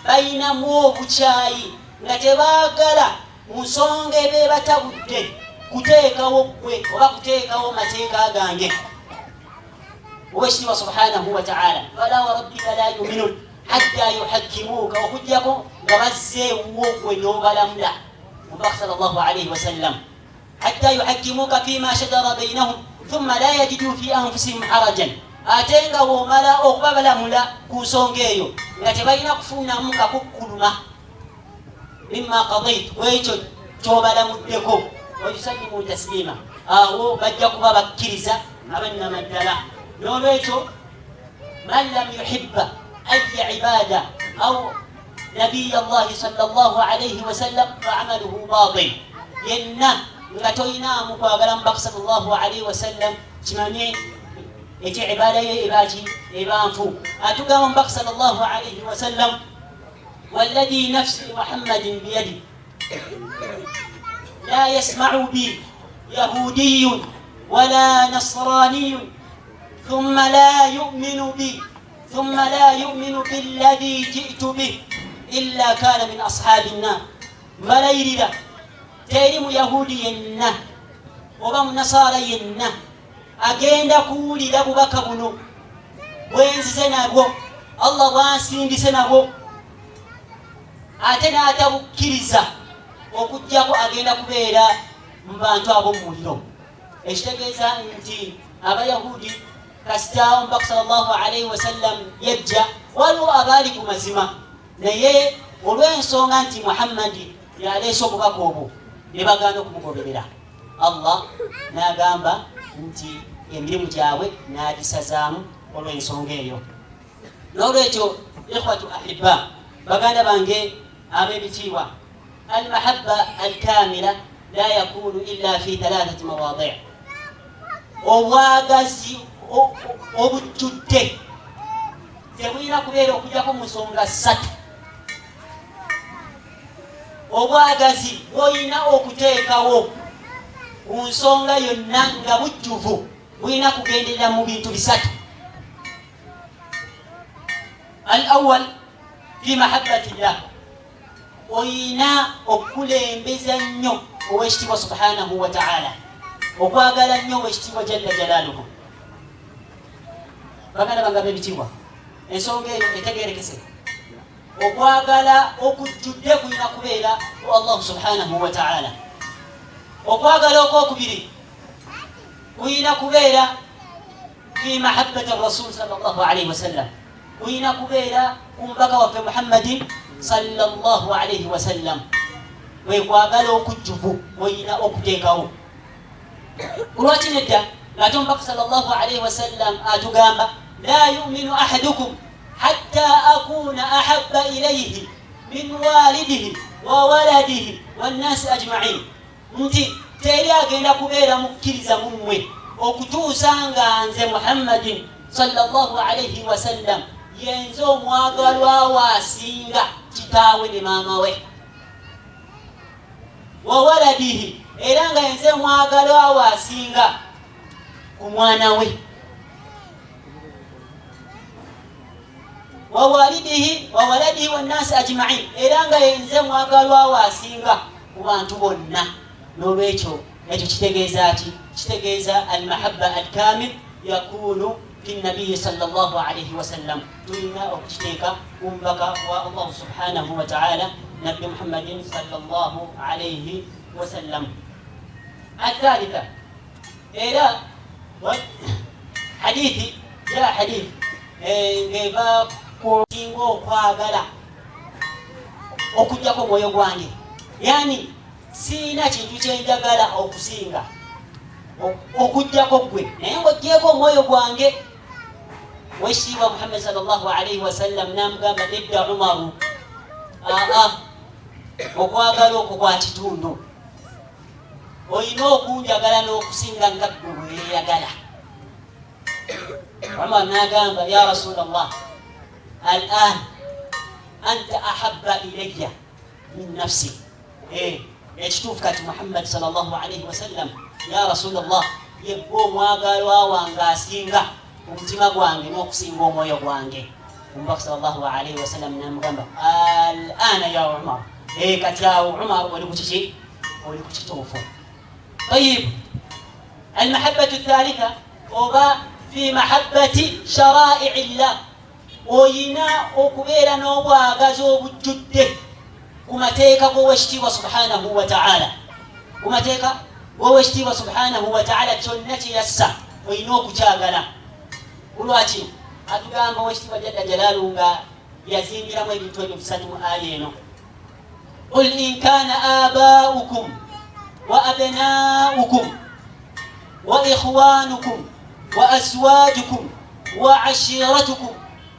balinamu obukyayi, nga tebaagala mu nsonga ebeebatabudde kuteekawo ggwe oba kuteekawo mateeka gange owekitiibwa subhanahu wataala. Fala warabbika la yuminun hatta yuhakimuuka, okujjako nga bazzeewuwo gwe n'obalamula omubaka sal llahu alaihi wasallam, hatta yuhakimuuka fima shajara bainahum thumma la yajidu fi anfusihim harajan. Ate nga womala okubabalamula ku nsonga eyo nga tebalina kufunamu kakukkuluma mimma qadait, kwekyo kyobalamuddeko, wayusallimu taslima, awo bajja kuba bakkiriza abannamaddala. N'olwekyo man lam yuhibba aya ibada au nabiya llahi sal llahu alaihi wasallam faamaluhu batil, yenna nga toyinaamu kwagala mubaka sal llahu alaihi wasallam, kimanye ekyo ibaada yo ebaki? Eba nfu. Atugamba omubaka sal llahu alaihi wasallam, walladhi nafsi muhammadin biyadi la yasmau bi yahudiyun wala nasraniyun thumma la yuminu bi thumma la yuminu billadhi jitu bih illa kana min ashabi nnar. Mbalayirira, teri muyahudi yenna oba munasaara yenna agenda kuwulira bubaka buno bwenzize nabwo, Allah bwansindise nabwo, ate n'atabukkiriza, okugjako agenda kubeera mu bantu ab'omumuliro. Ekitegeeza nti abayahudi kasita omubaka sal llahu alaihi wasallam yajja, waliwo abaali ku mazima, naye olw'ensonga nti Muhammadi yaleese obubaka obwo ne bagaana okumugoberera, Allah n'agamba nti emirimu gyabwe n'agisazaamu olw'ensonga eyo. N'olwekyo ikhwatu ahiba, baganda bange ab'ebitiibwa, almahabba alkamila la yakunu illa fi thalathati mawadi. Obwagazi obujjudde tebulina kubeera okujjako mu nsonga ssatu. Obwagazi bwolina okuteekawo ku nsonga yonna nga bujjuvu bulina kugenderera mu bintu bisatu. Al awal fi mahabbati llah, oyina okukulembeza nnyo owekitiibwa subhanahu wataala, okwagala nnyo owekitiibwa jalla jalaaluhu. Baganda bange ab'ebitiibwa, ensonga eyo etegerekese. Okwagala okujjudde kulina kubeera ku Allahu subhanahu wataala. Okwagala okwokubiri kulina kubeera fi mahabbati rasul sal llahu alaihi wasallam, kulina kubeera ku mubaka waffe Muhammadin sal llahu alaihi wasallam. Kwe kwagala okujjuvu olina okuteekawo. Lwaki nedda, ng'ate omubaka sallallahu alaihi wasallam atugamba, la yuminu ahadukum hatta akuna ahabba ilaihi min walidihi wa waladihi wannasi ajmain, nti teri agenda kubeera mukkiriza mummwe okutuusa nga nze Muhammadin sallallahu alaihi wasallam yenze omwagalwa we asinga kitaawe ne maama we, wa waladihi, era nga yenze mwagalwa we asinga ku mwana we, wa walidihi wa waladihi wannasi ajmain, era nga yenze mwagalwa we asinga ku bantu bonna. N'olwekyo ekyo kitegeeza ki? Kitegeeza almahabba alkamil yakunu fi nabiyi sallallahu alaihi wasallam. Tulina okukiteeka ku mubaka wa Allahu subhanahu wataala, nabbi Muhammadin sallallahu alaihi wasallam. Athalitha, era hadithi ya hadithi ng'eva kusinga okwagala okugjako omwoyo gwange, yani siina kintu kyenjagala okusinga okugjako ggwe, naye ng'ogyeko omwoyo gwange. Wekitiibwa Muhammad sallallahu alaihi wasallam n'amugamba, nedda Umaru, aa okwagala okwo kwa kitundu, olina okunjagala n'okusinga nga ggwe bweyeyagala. Umar n'agamba, ya Rasulallah, al an anta ahabba ilayya min nafsi. Ekituufu kati Muhammad sallallahu alaihi wasallam, ya Rasulallah, yegwe omwagalwa wange asinga omutima gwange n'okusinga omwoyo gwange. Omubaka sallallahu alaihi wasallam namugamba, al ana ya Umar, kati awo Umar oli ku kiki? Oli ku kituufu. Tayib, almahabbatu thalitha, oba fi mahabbati sharaii llah, oyina okubeera n'obwagazi obujjudde ku mateeka g'owekitiibwa subhanahu wataala, ku mateeka g'owekitiibwa subhanahu wataala. Kyonna kyeyassa olina okukyagala. Kulwaki atugamba owekitiibwa jalla jalaalu nga yazingiramu ebintu ebyo bisatu mu aya eno? Qul in kana abaukum wa abnaukum wa ikhwanukum wa azwajukum wa ashiratukum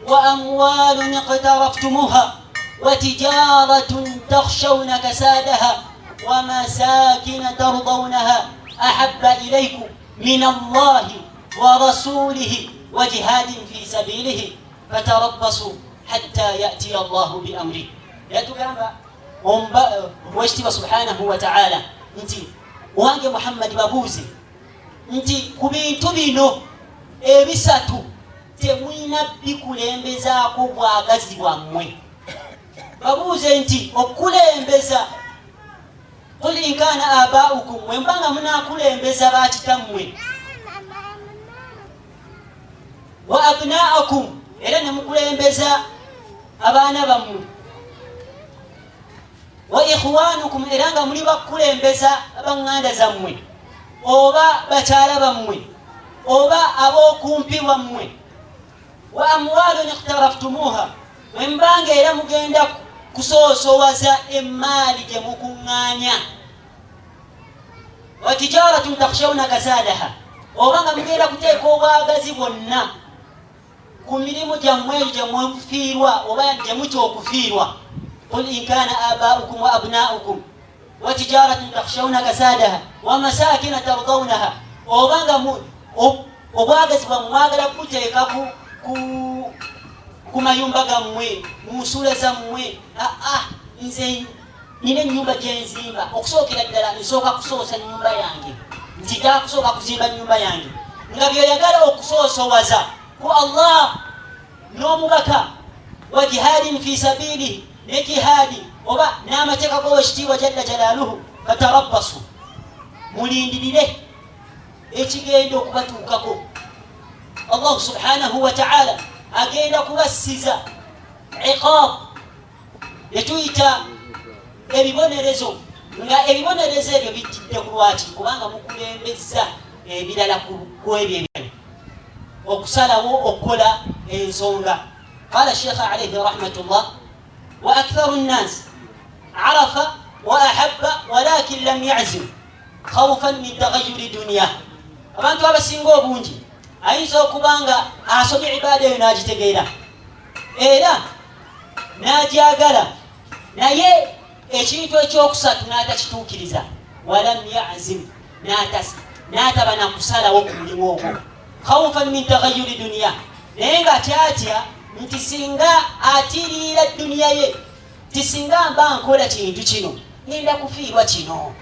wa amwalun iqtaraftumuha wa tijaratun takhshawna kasadaha wa masakina tardawnaha ahabba ilaykum min Allahi wa rasulihi wa jihadin fi sabilihi fatarabbasu hatta yatiya Allahu bi amri. Yatugamba owekitiibwa subhanahu wataala nti, wange Muhammadi, babuuze nti ku bintu bino ebisatu temulina bikulembezaako bwagazi bwammwe. Babuuze nti okukulembeza, qul in kana abaukum, mwe nga munakulembeza bakitammwe, wa abnaakum, era ne mukulembeza abaana bammwe, wa ikhwanukum, era nga muli bakukulembeza baŋŋanda zammwe oba bakyala bammwe oba ab'okumpi wammwe, wa amwalun iktaraftumuha, bwe mubanga era mugenda kusoosowaza emaali gye mukuŋŋaanya, wa tijaratun takhshawna kasadaha, oba nga mugenda kuteeka obwagazi bwonna ku mirimu gyammwe eyo gye mufiirwa oba gye mutya okufiirwa. Qul in kana abaukum wa abnaukum wa tijaratun takhshawna kasadaha wa masakina tardawnaha, oba nga obwagazi bwammwe mwagala kubuteeka ku mayumba gammwe, mu nsuula zammwe. Aa, nze nina ennyumba gyenzimba, okusookera ddala nsooka kusoosa nnyumba yange, nti kusooka kuzimba nnyumba yange, nga byoyagala okusoosowaza ku Allah n'omubaka, wa jihadin fi sabilihi, ne jihaadi oba n'amateeka g'owekitiibwa jalla jalaaluhu, fatarabbasu, mulindirire ekigenda okubatuukako. Allahu subhanahu wataala agenda kubassiza iqab, netuyita ebibonerezo, nga ebibonerezo ebyo bijjidde ku lwaki? Kubanga mukulembeza ebirala ku ebyo ebirala okusalawo okukola ensonga. Qala sheikh alaihi rahmatullah, wa aktharu nnas arafa wa ahabba walakin lam yazim. Khaufan min taghayyuri duniya. Abantu abasinga obungi ayinza okuba nga asomye ibaada eyo n'agitegeera era n'agyagala, naye ekintu ekyokusatu n'atakituukiriza. Walam yazim, n'ataba na kusalawo ku mulimu ogwo, khaufan min taghayyuri duniya, naye nga kyatya nti singa atiriira duniya ye, ti singa mba nkola kintu kino ngenda kufiirwa kino,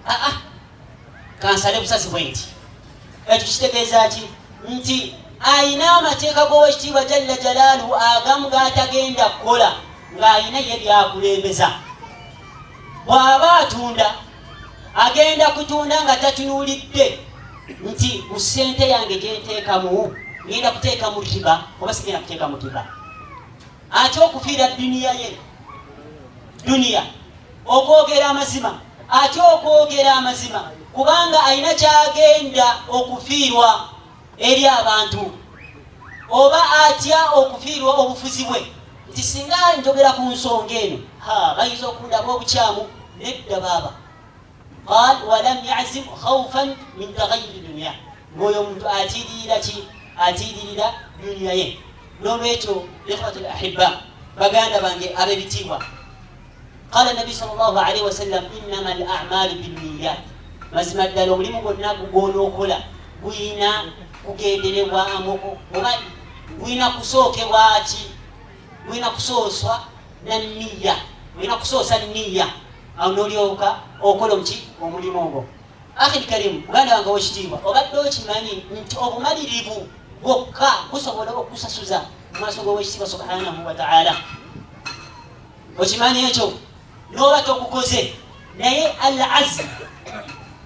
aa kansale busazi bwe nti. Ekyo kitegeeza ki? Nti ayina amateeka g'Owekitiibwa Jalla Jalaaluhu agamu g'atagenda kukola ng'ayina ye byakulembeza. Bw'aba atunda, agenda kutunda nga tatunuulidde nti mu ssente yange gyenteekamu ngenda kuteekamu riba oba sigenda kuteekamu riba. Ate okufiira duniya ye duniya, okwogera amazima, ate okwogera amazima kubanga alina kyagenda okufiirwa eri abantu, oba atya okufiirwa obufuzi bwe, nti singa njogera ku nsonga eno bayinza okundaba obukyamu. Nedda baaba. Qal walam yazim khaufan min taghayyuri dunya, ng'oyo omuntu atiiririra ki? Atiiririra duniya ye. N'olwekyo, ikhwatu l ahibba, baganda bange ab'ebitiibwa, qala nabi sal llahu alaihi wasallam, innama al amalu binniyat. Mazima ddala omulimu gwonna gwonookola guyina kugenderebwamu oba guyina kusookebwaki? Guyina kusooswa na niya, olina kusoosa niya, awo nolyoka okola omuki? Omulimu ogwo. Akhi karimu, muganda wange owekitiibwa, obadde okimanyi nti obumalirivu bwokka busobola okusasuza mu maaso g'Owekitiibwa subhanahu wataala? Okimanyi ekyo? N'oba tokukoze, naye al azm,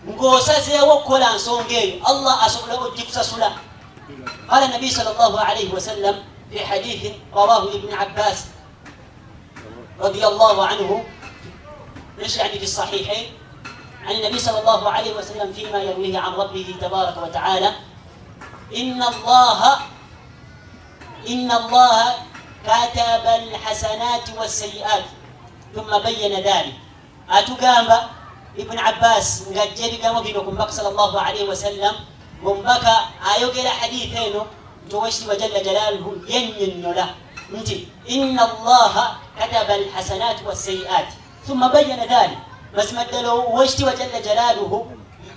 ng'osazeewo okukola nsonga eyo, Allah asobola ogikusasula. Qala nabiyi sal llahu alaihi wasallam fi hadithin rawahu Ibni Abbas radiyallahu anhu, يعني في الصحيحين، عن النبي صلى الله عليه وسلم فيما يرويه عن ربه تبارك وتعالى: إن الله كتب الحسنات والسيئات ثم بين ذلك. Atugamba Ibn Abbas ng'ajja ebigambo bino ku Mubaka sallallahu alaihi wasallam, ng'omubaka ayogera haditha eno nti Owekitiibwa Jalla Jalaaluhu yennyonnyola nti inna Allaha kataba alhasanati wassayiati thumma bayyana dhalik. Mazima ddala Owekitiibwa Jalla Jalaaluhu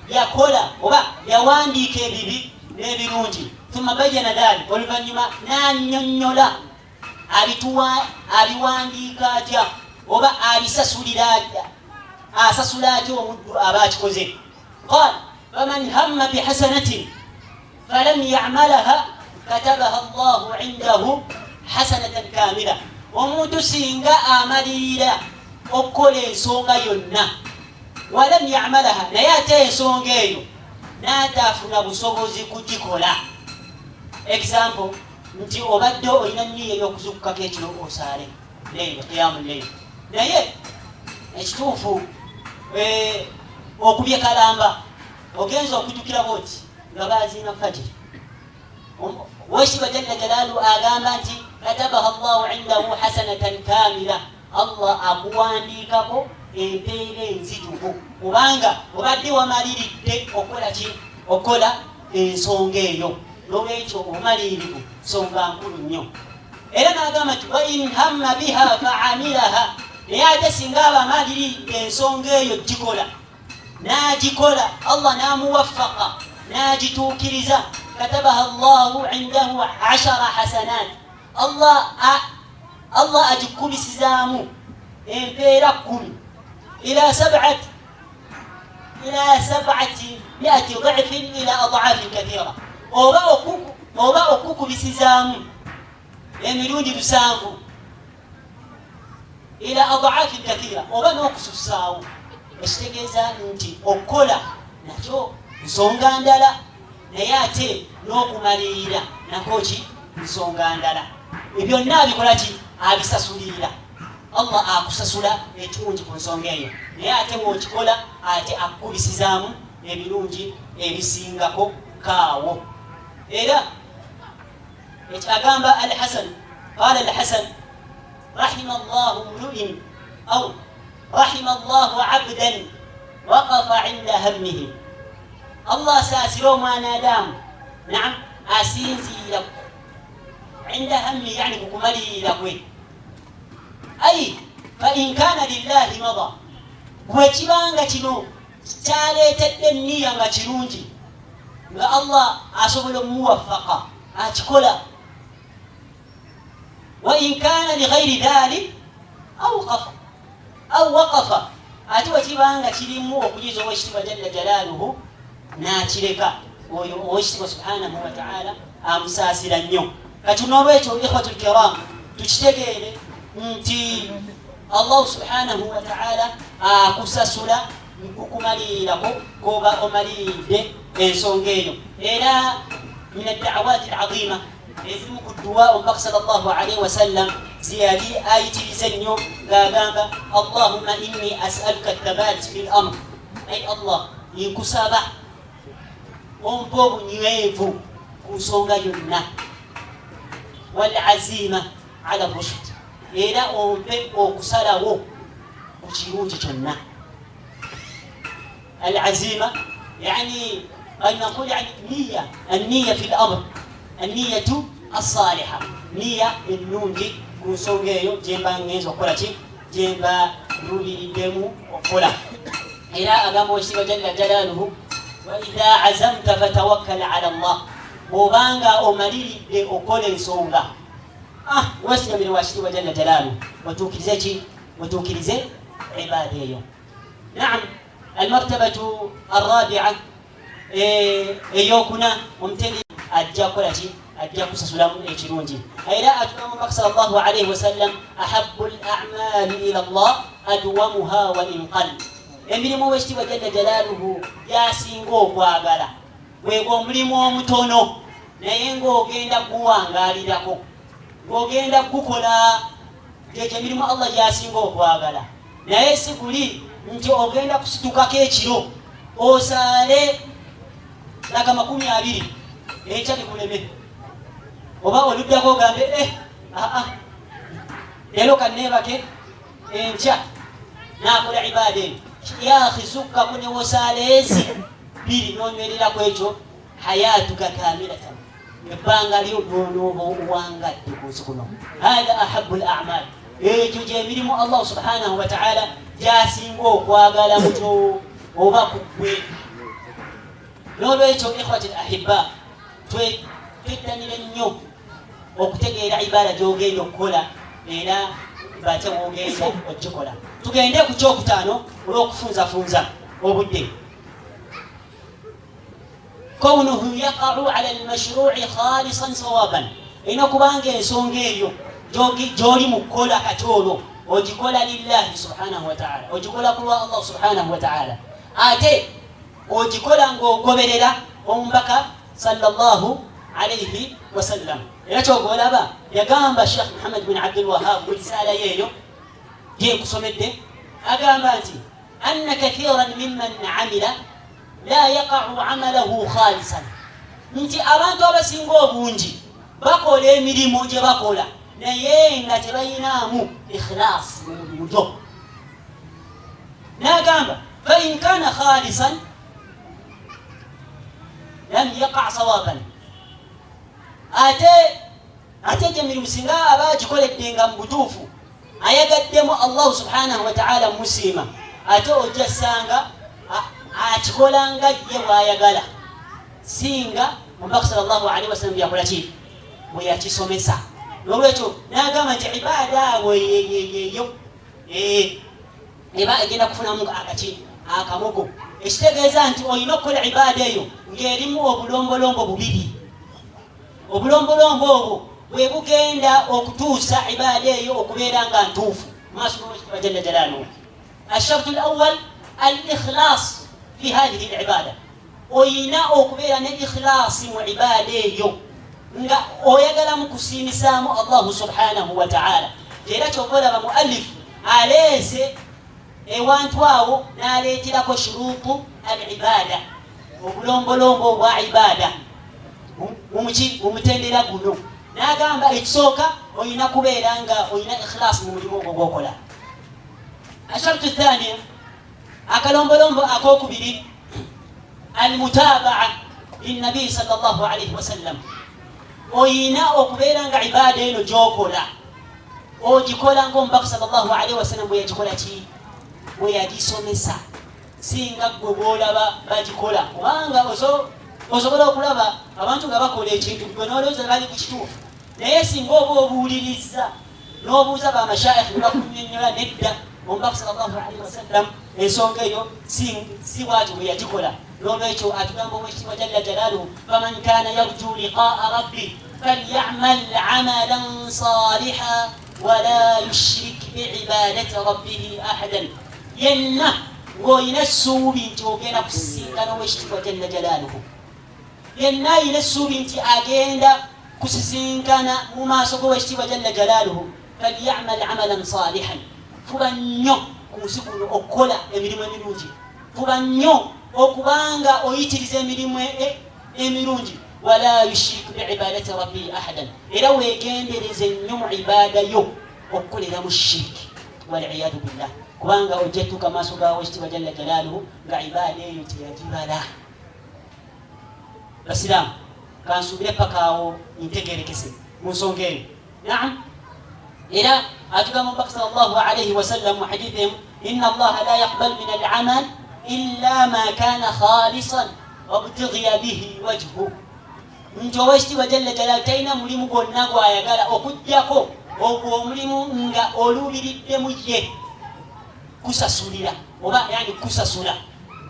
yakola oba yawandiika ebibi n'ebirungi, thumma bayyana dhalik, oluvannyuma n'annyonnyola abituwa, abiwandiika atya oba abisasulira atya, asasula atya omuddu aba akikoze. Qal faman hamma bihasanatin falam yamalaha katabaha Llahu indahu hasanatan kamila. Omuntu singa amalirira okukola ensonga yonna, walam yamalaha, naye ate ensonga eyo n'atafuna busobozi kugikola. Example, nti obadde olina niya ey'okuzukukako ekiro osaale leero qiyamu leero, naye ekituufu okubye kalamba, ogenza okujukira bwoti nga baziina fajiri. Wekitiibwa Jalla Jalaalu agamba nti katabaha Llahu indahu hasanatan kamila, Allah akuwandiikako empeera enzijuvu kubanga obadde wamaliridde okukola ki? Okukola ensonga eyo. Nolwekyo obumalirivu nsonga nkulu nnyo. Era n'agamba nti wa in hamma biha faamilaha, naye ate singa aba amaliridde ensonga eyo gikola, n'agikola, Allah n'amuwafaka n'agituukiriza, katabaha Llahu indahu ashara hasanat, Allah agikubisizaamu empeera 10, ila sabati miati difin ila adafin kathira, oba okukubisizaamu emirundi 7, ila adafin kathira, oba n'okusussaawo. Ekitegeeza nti okukola nakyo nsonga ndala, naye ate n'okumalirira nako ki? Nsonga ndala. Byonna abikola ki? Abisasulirira. Allah akusasula ekirungi ku nsonga eyo, naye ate bw'okikola ate akukubisizaamu ebirungi ebisingako kaawo. Era agamba Alhasan, qala Alhasan, rahima llahu mruin au rahima llahu abdan. Waqafa inda hammihi, Allah asaasire omwana Adamu, naam, asinziira inda hammihi, yani kukumalirira kwe. Ai fa in kana lillahi mada, bwekibanga kino kyaleetedde eniya nga kirungi, nga Allah asobola omuwafaka, akikola. Wa in kana lighairi dhalik awqafa au waqafa, ate wekibanga kirimu okunyiza owekitiibwa jalla jalaaluhu, n'akireka. Oyo owekitiibwa subhanahu wataala amusaasira nnyo. Kati n'olwekyo, ikhwatu lkiram, tukitegeere nti Allahu subhanahu wataala akusasula kukumalirako koba omaliridde ensonga eyo. Era min addawati alazima, ezimu ku dduwa omubaka sal llahu alaihi wasallam zeyali ayitiriza ennyo ng'agamba: "Allahumma inni asaluka thabat fi l amr." Ai Allah, nkusaba ompa obunywevu ku nsonga yonna, walazima ala rushd, era ompe okusalawo ku kirungi kyonna. Alazima yani an naqul yani niya, anniya fi lamr, anniyatu assaliha, niya ennungi ku nsonga eyo gyemba ngenza okukola ki, gyemba nduubiriddemu okukola. Era agamba owekitiibwa jalla jalaaluhu: "Wa idha azamta fatawakkal ala llah." Bw'obanga omaliridde okukola ensonga, wesigamire wa kitiibwa jalla jalaaluhu, otuukirize ki, otuukirize ibaada eyo. Naam, almartabatu arabia, eyokuna, omutende ajja kukola ki, ajja kusasulamu ekirungi. Era atugamba omubaka sal llahu alaihi wasallam: "Ahabu lamali ila llah adwamuha wa in qal." Emirimu owekitiibwa jalla jalaaluhu gyasinga okwagala gwegwo omulimu omutono, naye ng'ogenda guwangalirako, ng'ogenda gukola. Gyekyo emirimu Allah gyasinga okwagala, naye si guli nti ogenda kusitukako ekiro osaale laka 20, enkya bikuleme, oba oluddako ogambe, aa, leero kaneebake, enkya nakola ibaada eno. Ya akhi, sukkako newosaala ezi bbiri nonywereraku ekyo, hayatuka kamilatan, ebbanga lyo lyonooba owangadde ku nsi kuno. Hatha ahabu lamal, ekyo gyemirimu Allah subhanahu wataala gyasinga okwagala mukyo oba ku ggwe. N'olwekyo, ikhwati l ahiba, twettanire nnyo okutegeera ibaada gyogenda okukola, era batya wogenda okugikola. Tugende ku kyokutaano olw'okufunzafunza obudde: kaunuhu yaqau ala almashrui khalisan sawaban. Erina okubanga ensonga eyo gy'oli mu kukola kati olwo ogikola lillahi subhanahu wataala, ogikola ku lwa Allah subhanahu wataala, ate ogikola ng'ogoberera omubaka sallallahu alaihi wasallam. Era kyoga olaba yagamba Sheikh Muhammad bin Abdulwahab mu risaala yeeyo gyenkusomedde, agamba nti anna kathiran mimman amila la yaqau amalahu khalisan, nti abantu abasinga obungi bakola emirimu gye bakola, naye nga tebayinaamu ikhilas mu mulimu gyo. N'agamba: fain kana khalisan lam yaqa sawaban. Ate egyo emirimu singa aba agikoledde nga mu butuufu ayagaddemu Allahu subhanahu wataala musiima, ate ojja sanga akikola nga ye bwayagala, singa omubaka sal llahu alaihi wasallam yakola ki, bwe yakisomesa. Nolwekyo nagamba nti ibaada awo yeyeyeyo eba egenda kufunamu akaki, akamogo. Ekitegeeza nti olina okukola ibaada eyo ng'erimu obulombolombo bubiri. Obulombolombo obwo bwe bugenda okutuusa ibaada eyo okubeera nga ntuufu maaso g'Owekitiibwa jalla jalaaluhu. Ashartu lawal al ikhlas fi hathihi libada, oyina okubeera ne ikhlasi mu ibaada eyo nga oyagalamu kusiimisaamu Allahu subhanahu wataala. Era kyova olaba muallifu aleese ewantu awo n'aleeterako shuruutu al ibada, obulombolombo obwa ibada mumuki, mumutendera guno. N'agamba ekisooka olina kubeera nga olina ikhlasi mu mulimu ogwo gwokola. Ashartu thaniya Akalombolombo akokubiri, almutabaa linnabii sal llahu alaihi wasallam. Oyina okubeera nga ibaada eno gyokola ogikola ngaomubaka sal llahu alaihi wasallam bwe yagikola ki, bwe yagisomesa, singa gwe bwolaba bagikola. Kubanga osobola okulaba abantu nga bakola ekintu gwe nolowooza bali ku kituufu, naye singa oba obuuliriza n'obuuza bamashaikh ne bakunyonyola, nedda, omubaka sal llahu alaihi wasallam ensonga eyo si bwatyo bwe yagikola. N'olwekyo atugamba Owekitiibwa jalla jalaaluhu, faman kana yarju liqaa rabbi falyamal amalan saliha wala yushrik biibadati rabbihi ahadan. Yenna ng'olina essuubi nti ogenda kusisinkana Owekitiibwa jalla jalaaluhu, yenna ayina essuubi nti agenda kusisinkana mu maaso g'Owekitiibwa jalla jalaaluhu, falyamal amalan salihan, fuba nnyo ku nsi kuno okukola emirimu emirungi, fuba nnyo okubanga oyitiriza emirimu emirungi. Wala yushrik biibadati rabbihi ahadan, era wegendereze nnyo mu ibaada yo okukoleramu shiriki, waliyadu billah, kubanga ojja tuuka maaso ga Wekitiibwa jalla jalaaluhu nga ibaada eyo teyagibala. Basiraamu, kansuubire paka awo ntegerekese mu nsonga eyo. Naam, era atugamba omubaka sal llahu alaihi wasallam mu hadithi emu, inna allaha la yaqbal min alamal illa ma kana khalisan wabtighiya bihi wajhu, nti Owekitiibwa jalla jalal talina mulimu gwonna gwayagala okugjako ogwo omulimu nga oluubiriddemu ye kusasulira oba yani kusasula,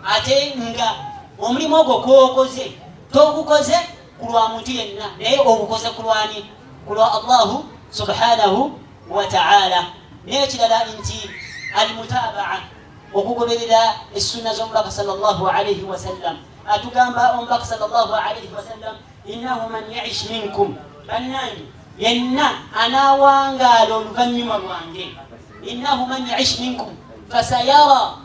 ate nga omulimu ogwo gwokoze togukoze ku lwa muntu yenna, naye ogukoze ku lwani? Ku lwa Allahu subhanahu wataala. N'ekirala nti almutabaa, okugoberera essunna z'omubaka sal llahu alaihi wasallam. Atugamba omubaka sal llahu alaihi wasallam, innahu man yaish minkum, bannange, yenna anaawangaala oluvannyuma lwange, innahu man yaish minkum fasayara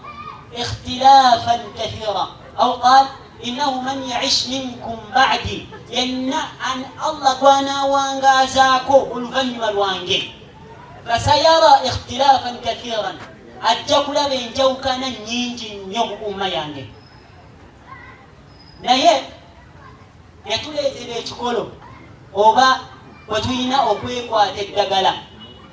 ikhtilafan kathira, au qal innahu man yaish minkum badi, yenna Allah gwanaawangazaako oluvannyuma lwange, fasayara ikhtilafan kathiran, ajja kulaba enjawukana nnyingi nnyo mu umma yange. Naye yatuleetera ekikolo oba bwe tulina okwekwata eddagala,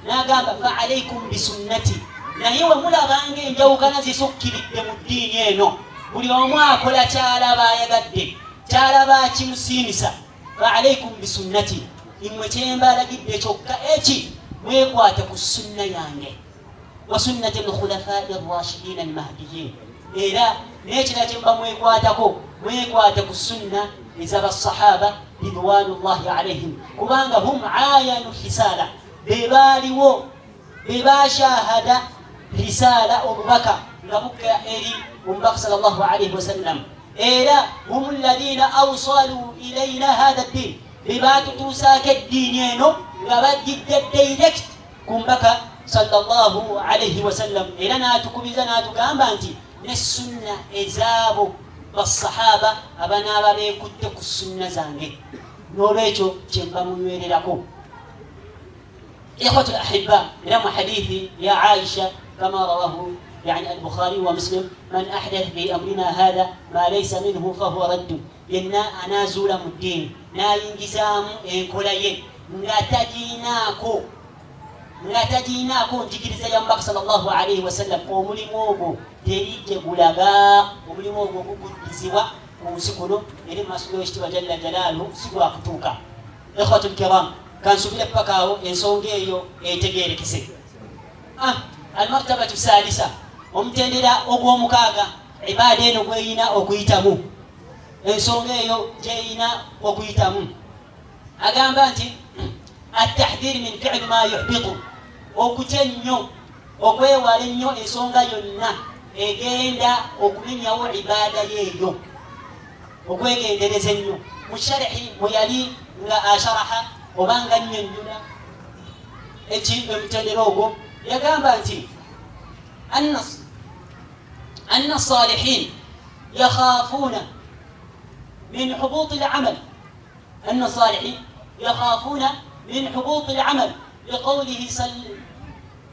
n'agamba, fa alaikum bisunnati. Naye we mulabanga enjawukana zisukkiridde mu ddiini eno, buli omu akola kyalaba ayagadde, kyalaba akimusiimisa, fa alaikum bisunnati, imwe kyembalagidde kyokka eki, mwekwate ku sunna yange, wa sunnati alkhulafai arrashidin almahdiyin. Era n'ekirala kyemba mwekwatako, mwekwate ku sunna ez'abasahaba ridwanullahi alaihim, kubanga hum ayanu risala, be baaliwo, be bashahada risala, obubaka nga bukka eri omubaka sal llahu alaihi wasallam. Era hum alladhina awsalu ilaina hatha ddin, be batutuusaako eddiini eno nga bagidde direct ku mbaka sallallahu alaihi wasallam. Era n'atukubiza n'atugamba nti ne sunna ezaabo basahaba abanaaba beekutte ku sunna zange, n'olwekyo kyemba munywererako. Ikhwatu lahiba, era mu hadithi ya Aisha kama rawahu yani Albukhari wa Muslim, man ahdatha fi amrina hatha ma laisa minhu fahuwa raddu, yenna anaazuula mu ddiini n'ayingizaamu enkola ye nga tagiinaako njigiriza ya mubaka sal llahu alaihi wasallam, omulimu ogwo teri gye gulaga, omulimu ogwo guguddizibwa ku nsi kuno eri mu maaso g'Owekitiibwa jalla jalaaluhu, si gwakutuuka. Ikhwatu lkiram, kansubire paka awo ensonga eyo etegerekese. Almartabatu sadisa, omutendera ogw'omukaaga ibaada eno gweyina okuyitamu, ensonga eyo gyeyina okuyitamu, agamba nti atahdhir min fiili ma yuhbitu, okutya ennyo, okwewala ennyo ensonga yonna egenda okumenyawo ibaada yeeyo, okwegendereza ennyo. Mu sharihi mwe yali nga asharaha oba nga nnyonnyola eki omutendera ogwo, yagamba nti anna salihin yakhafuuna min hubuti lamal, anna salihin yakhafuuna min hubuti lamal liqawlihi,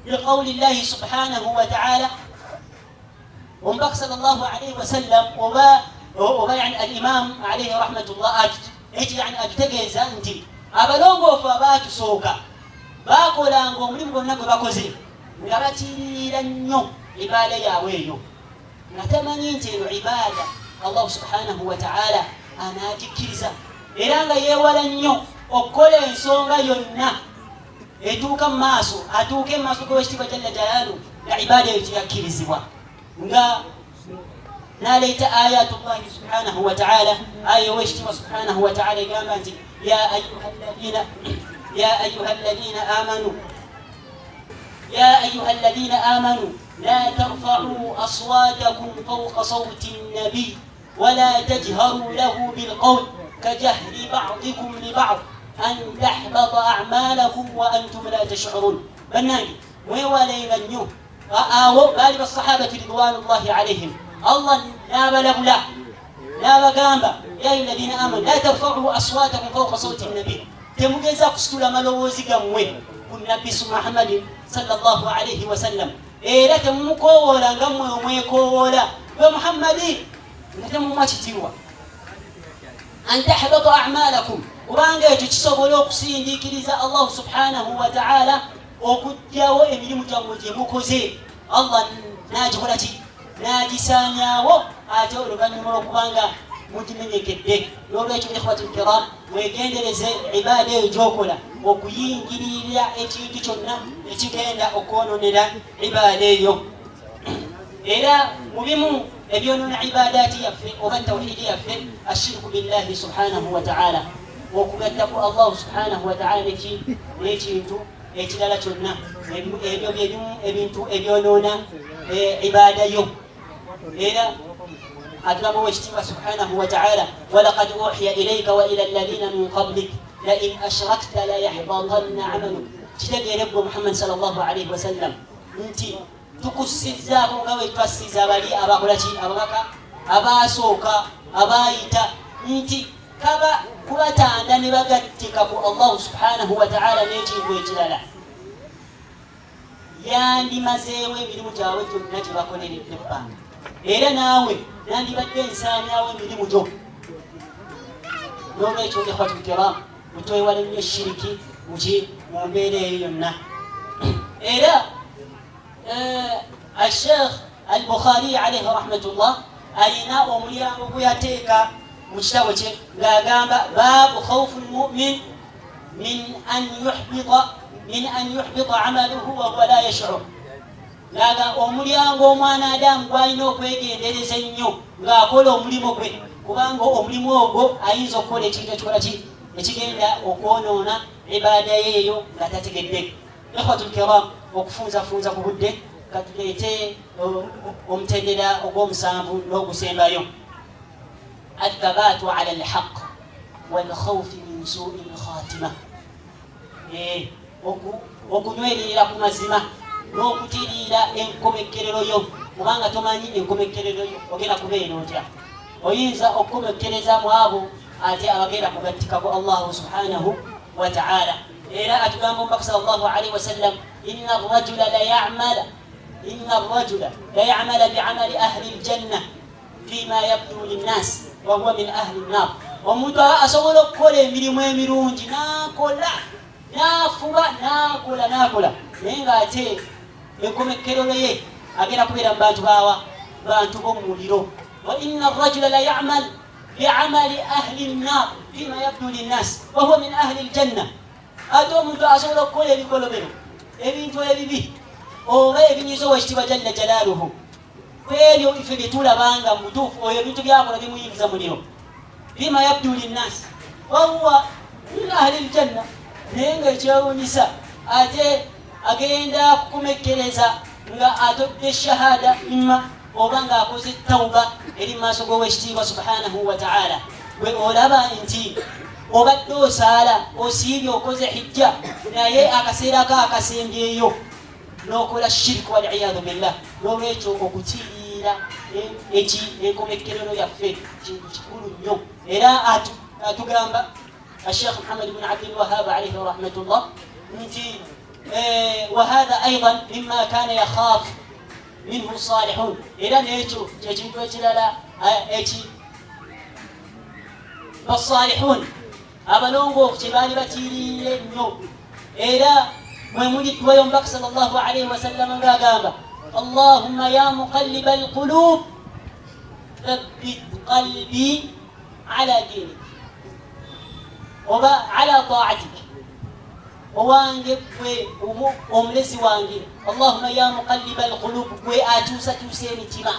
liqawli llahi subhanahu wa taala. Omubaka sallallahu alaihi wasallam oba yani al-imam alaihi rahmatullah ekyo yani atutegeeza nti abalongoofu abaatusooka baakolanga omulimu gwonna gwe bakoze nga batiirira nnyo ibaada yaabwe eyo, nga tamanyi nti eno ibaada Allahu subhanahu wataala anaagikkiriza, era nga yeewala nnyo okukola ensonga yonna etuuka mu maaso atuuke mu maaso g'Owekitiibwa jalla jalaalu nga ibaada eyo teyakkirizibwa, nga naleeta ayatullahi subhanahu wataala. Aya Owekitiibwa subhanahu wataala egamba nti ya ayuha alladhina amanu ya ayuha alladhina amanu la tarfa'u aswatakum fawqa sawti an-nabiy wala tajharu lahu bilqawl kajahri ba'dikum li ba'd an tahbata a'malakum wa antum la tash'urun. Bannange mwewalenga nnyo. Awo baali basahabati ridwanullahi alaihim, Allah n'abalabula n'abagamba ya ayuha alladhina amanu la tarfa'u aswatakum fawqa sawti an-nabiy, temugeza kusitula amaloboozi gammwe ku nabbi Muhammadin sallallahu alaihi wasallam, era temumukowoola nga mmwe omwekowoola gwe Muhammadi nga temumuwa kitiibwa, an tahbata a'malakum, kubanga ekyo kisobola okusindiikiriza Allahu subhanahu wataala okuggyawo emirimu gyammwe gye mukoze, Allah n'agikola ki, n'agisaanyaawo ate oluvannyuma lw'okubanga mugimenyekedde. N'olwekyo ikhwatu lkiram, mwegendereze ibaada eyo gyokola okuyingirira ekintu kyonna ekigenda okwononera ibaada eyo. Era mu bimu ebyonoona ibadaati yaffe oba tawhidi yaffe, ashirku billahi subhanahu wataala, okugatta ku Allahu subhanahu wataala n'ekintu ekirala kyonna. Ebyo byebimu ebintu ebyonoona ibaada yo. Era atugamba Owekitiibwa subhanahu wataala, walaqad uhiya ilaika wa ila alladhina min qablik lain ashrakta layahbatanna amaluk. Kitegeere gwe Muhammad sallallahu alaihi wasallam nti tukussizzaako nga bwe twassiza bali abakola ki, ababaka abaasooka abaayita, nti kaba kubatanda ne bagattika ku Allahu subhanahu wataala n'ekintu ekirala, yandimazeewo emirimu gyabwe gyonna gye bakoleredde ebbanga, era naawe nandibadde nsaanyaawo emirimu gyo. N'olwekyo ikhwatu lkiram, mutwewale nnyo shiriki muki mu mbeera eyo yonna. Era Asheikh Al-Bukhari alaihi rahmatullah alina omulyango gwe yateeka mu kitabo kye ng'agamba baabu khawfu lmumin min an yuhbita amaluhu wahuwa la yashur, ng'aga omulyango omwana Adamu gwalina okwegendereza ennyo ng'akola omulimu gwe, kubanga omulimu ogwo ayinza okukola ekintu ekikola ki ekigenda okwonoona ibaada ye eyo nga tategedde. Ikhwatu lkiram, okufunzafunza ku budde, katuleete omutendera ogw'omusanvu n'ogusembayo, athabatu ala lhaq walkhawfi min sui lkhatima, okunywerera ku mazima n'okutiriira enkomekkerero yo, kubanga tomanyi enkomekkerero yo ogenda kubeera otya. Oyinza okukomekkereza mu abo ate abagenda kugattika ku Allahu subhanahu wataala. Era atugamba omubaka sallallahu alaihi wasallam, inna rajula la yamala biamali ahli ljanna fima yabdu linnas wahuwa min ahli nnar. Omuntu asobola okukola emirimu emirungi, nakola, nafuba, nakola, nakola, naye ngaate enkomekkerero ye agenda kubeera mu bantu bawa bantu b'omumuliro. Wa inna rajula la yamal biamali ahli nnar fima yabdu linnas wahuwa min ahli ljanna. Ate omuntu asobola okukola ebikolobero, ebintu ebibi oba ebinyiza Owekitiibwa jalla jalaaluhu, kwebyo ife byetulabanga mu butuufu oyo ebintu byakola bimuyingiza muliro, bima yabdu linnas wahuwa min ahli ljanna, naye nga ekyewunyisa ate agenda kukomekkereza nga atodde shahada imma oba ng'akoze tawuba eri mu maaso g'Owekitiibwa subhanahu wataala. Gwe olaba nti obadde osaala, osiibye, okoze hijja, naye akaseera ko akasembyeyo n'okola shiriki, waliyadu billah. N'olwekyo okutiirira eki enkomekkerero yaffe kintu kikulu nnyo. Era atugamba Ashekh Muhammad bn Abdilwahab alaihi rahmatullah nti wahatha aidan mima kana yakhaf. Minhu salihun. Era n'ekyo kyekintu ekirala eki basalihun, abalongoofu, kye baali batiirire nnyo. Era mwe muli dduwa y'omubaka sallallahu alaihi wasallama ng'agamba: "Allahumma ya muqalliba alqulub, thabbit qalbi ala dinik oba ala taatik." Owange gwe omulezi wange, "Allahumma ya muqalliba alqulub", gwe akyusakyusa emitima,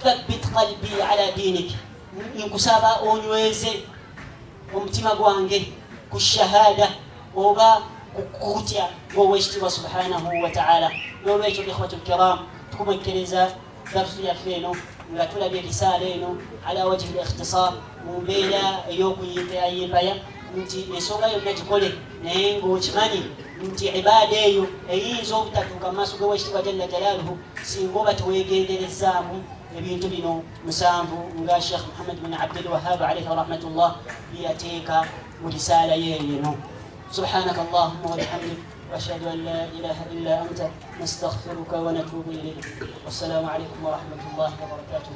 "thabbit qalbi ala dinik", nkusaba onyweze omutima gwange ku shahada oba kukutya gwowekitiibwa subhanahu wataala. N'olwekyo, ikhwatu lkiram, tukumekkereza darusu yaffe eno nga tulabye risaala eno ala wajhi likhtisar, mu mbeera ey'okuyimbayimbaya, nti ensonga yonna gikole naye ng'okimanyi nti ibaada eyo eyinza obutatuuka mu maaso g'owekitiibwa jalla jalaaluhu singa oba teweegenderezaamu ebintu bino musanvu nga Sheikh Muhammad bin Abdul Wahab alaihi rahmatullah byeyateeka mu risaala ye eno. سبحانك اللهم وبحمدك، واشهد ان لا اله الا انت، نستغفرك ونتوب اليك، والسلام عليكم ورحمه الله وبركاته.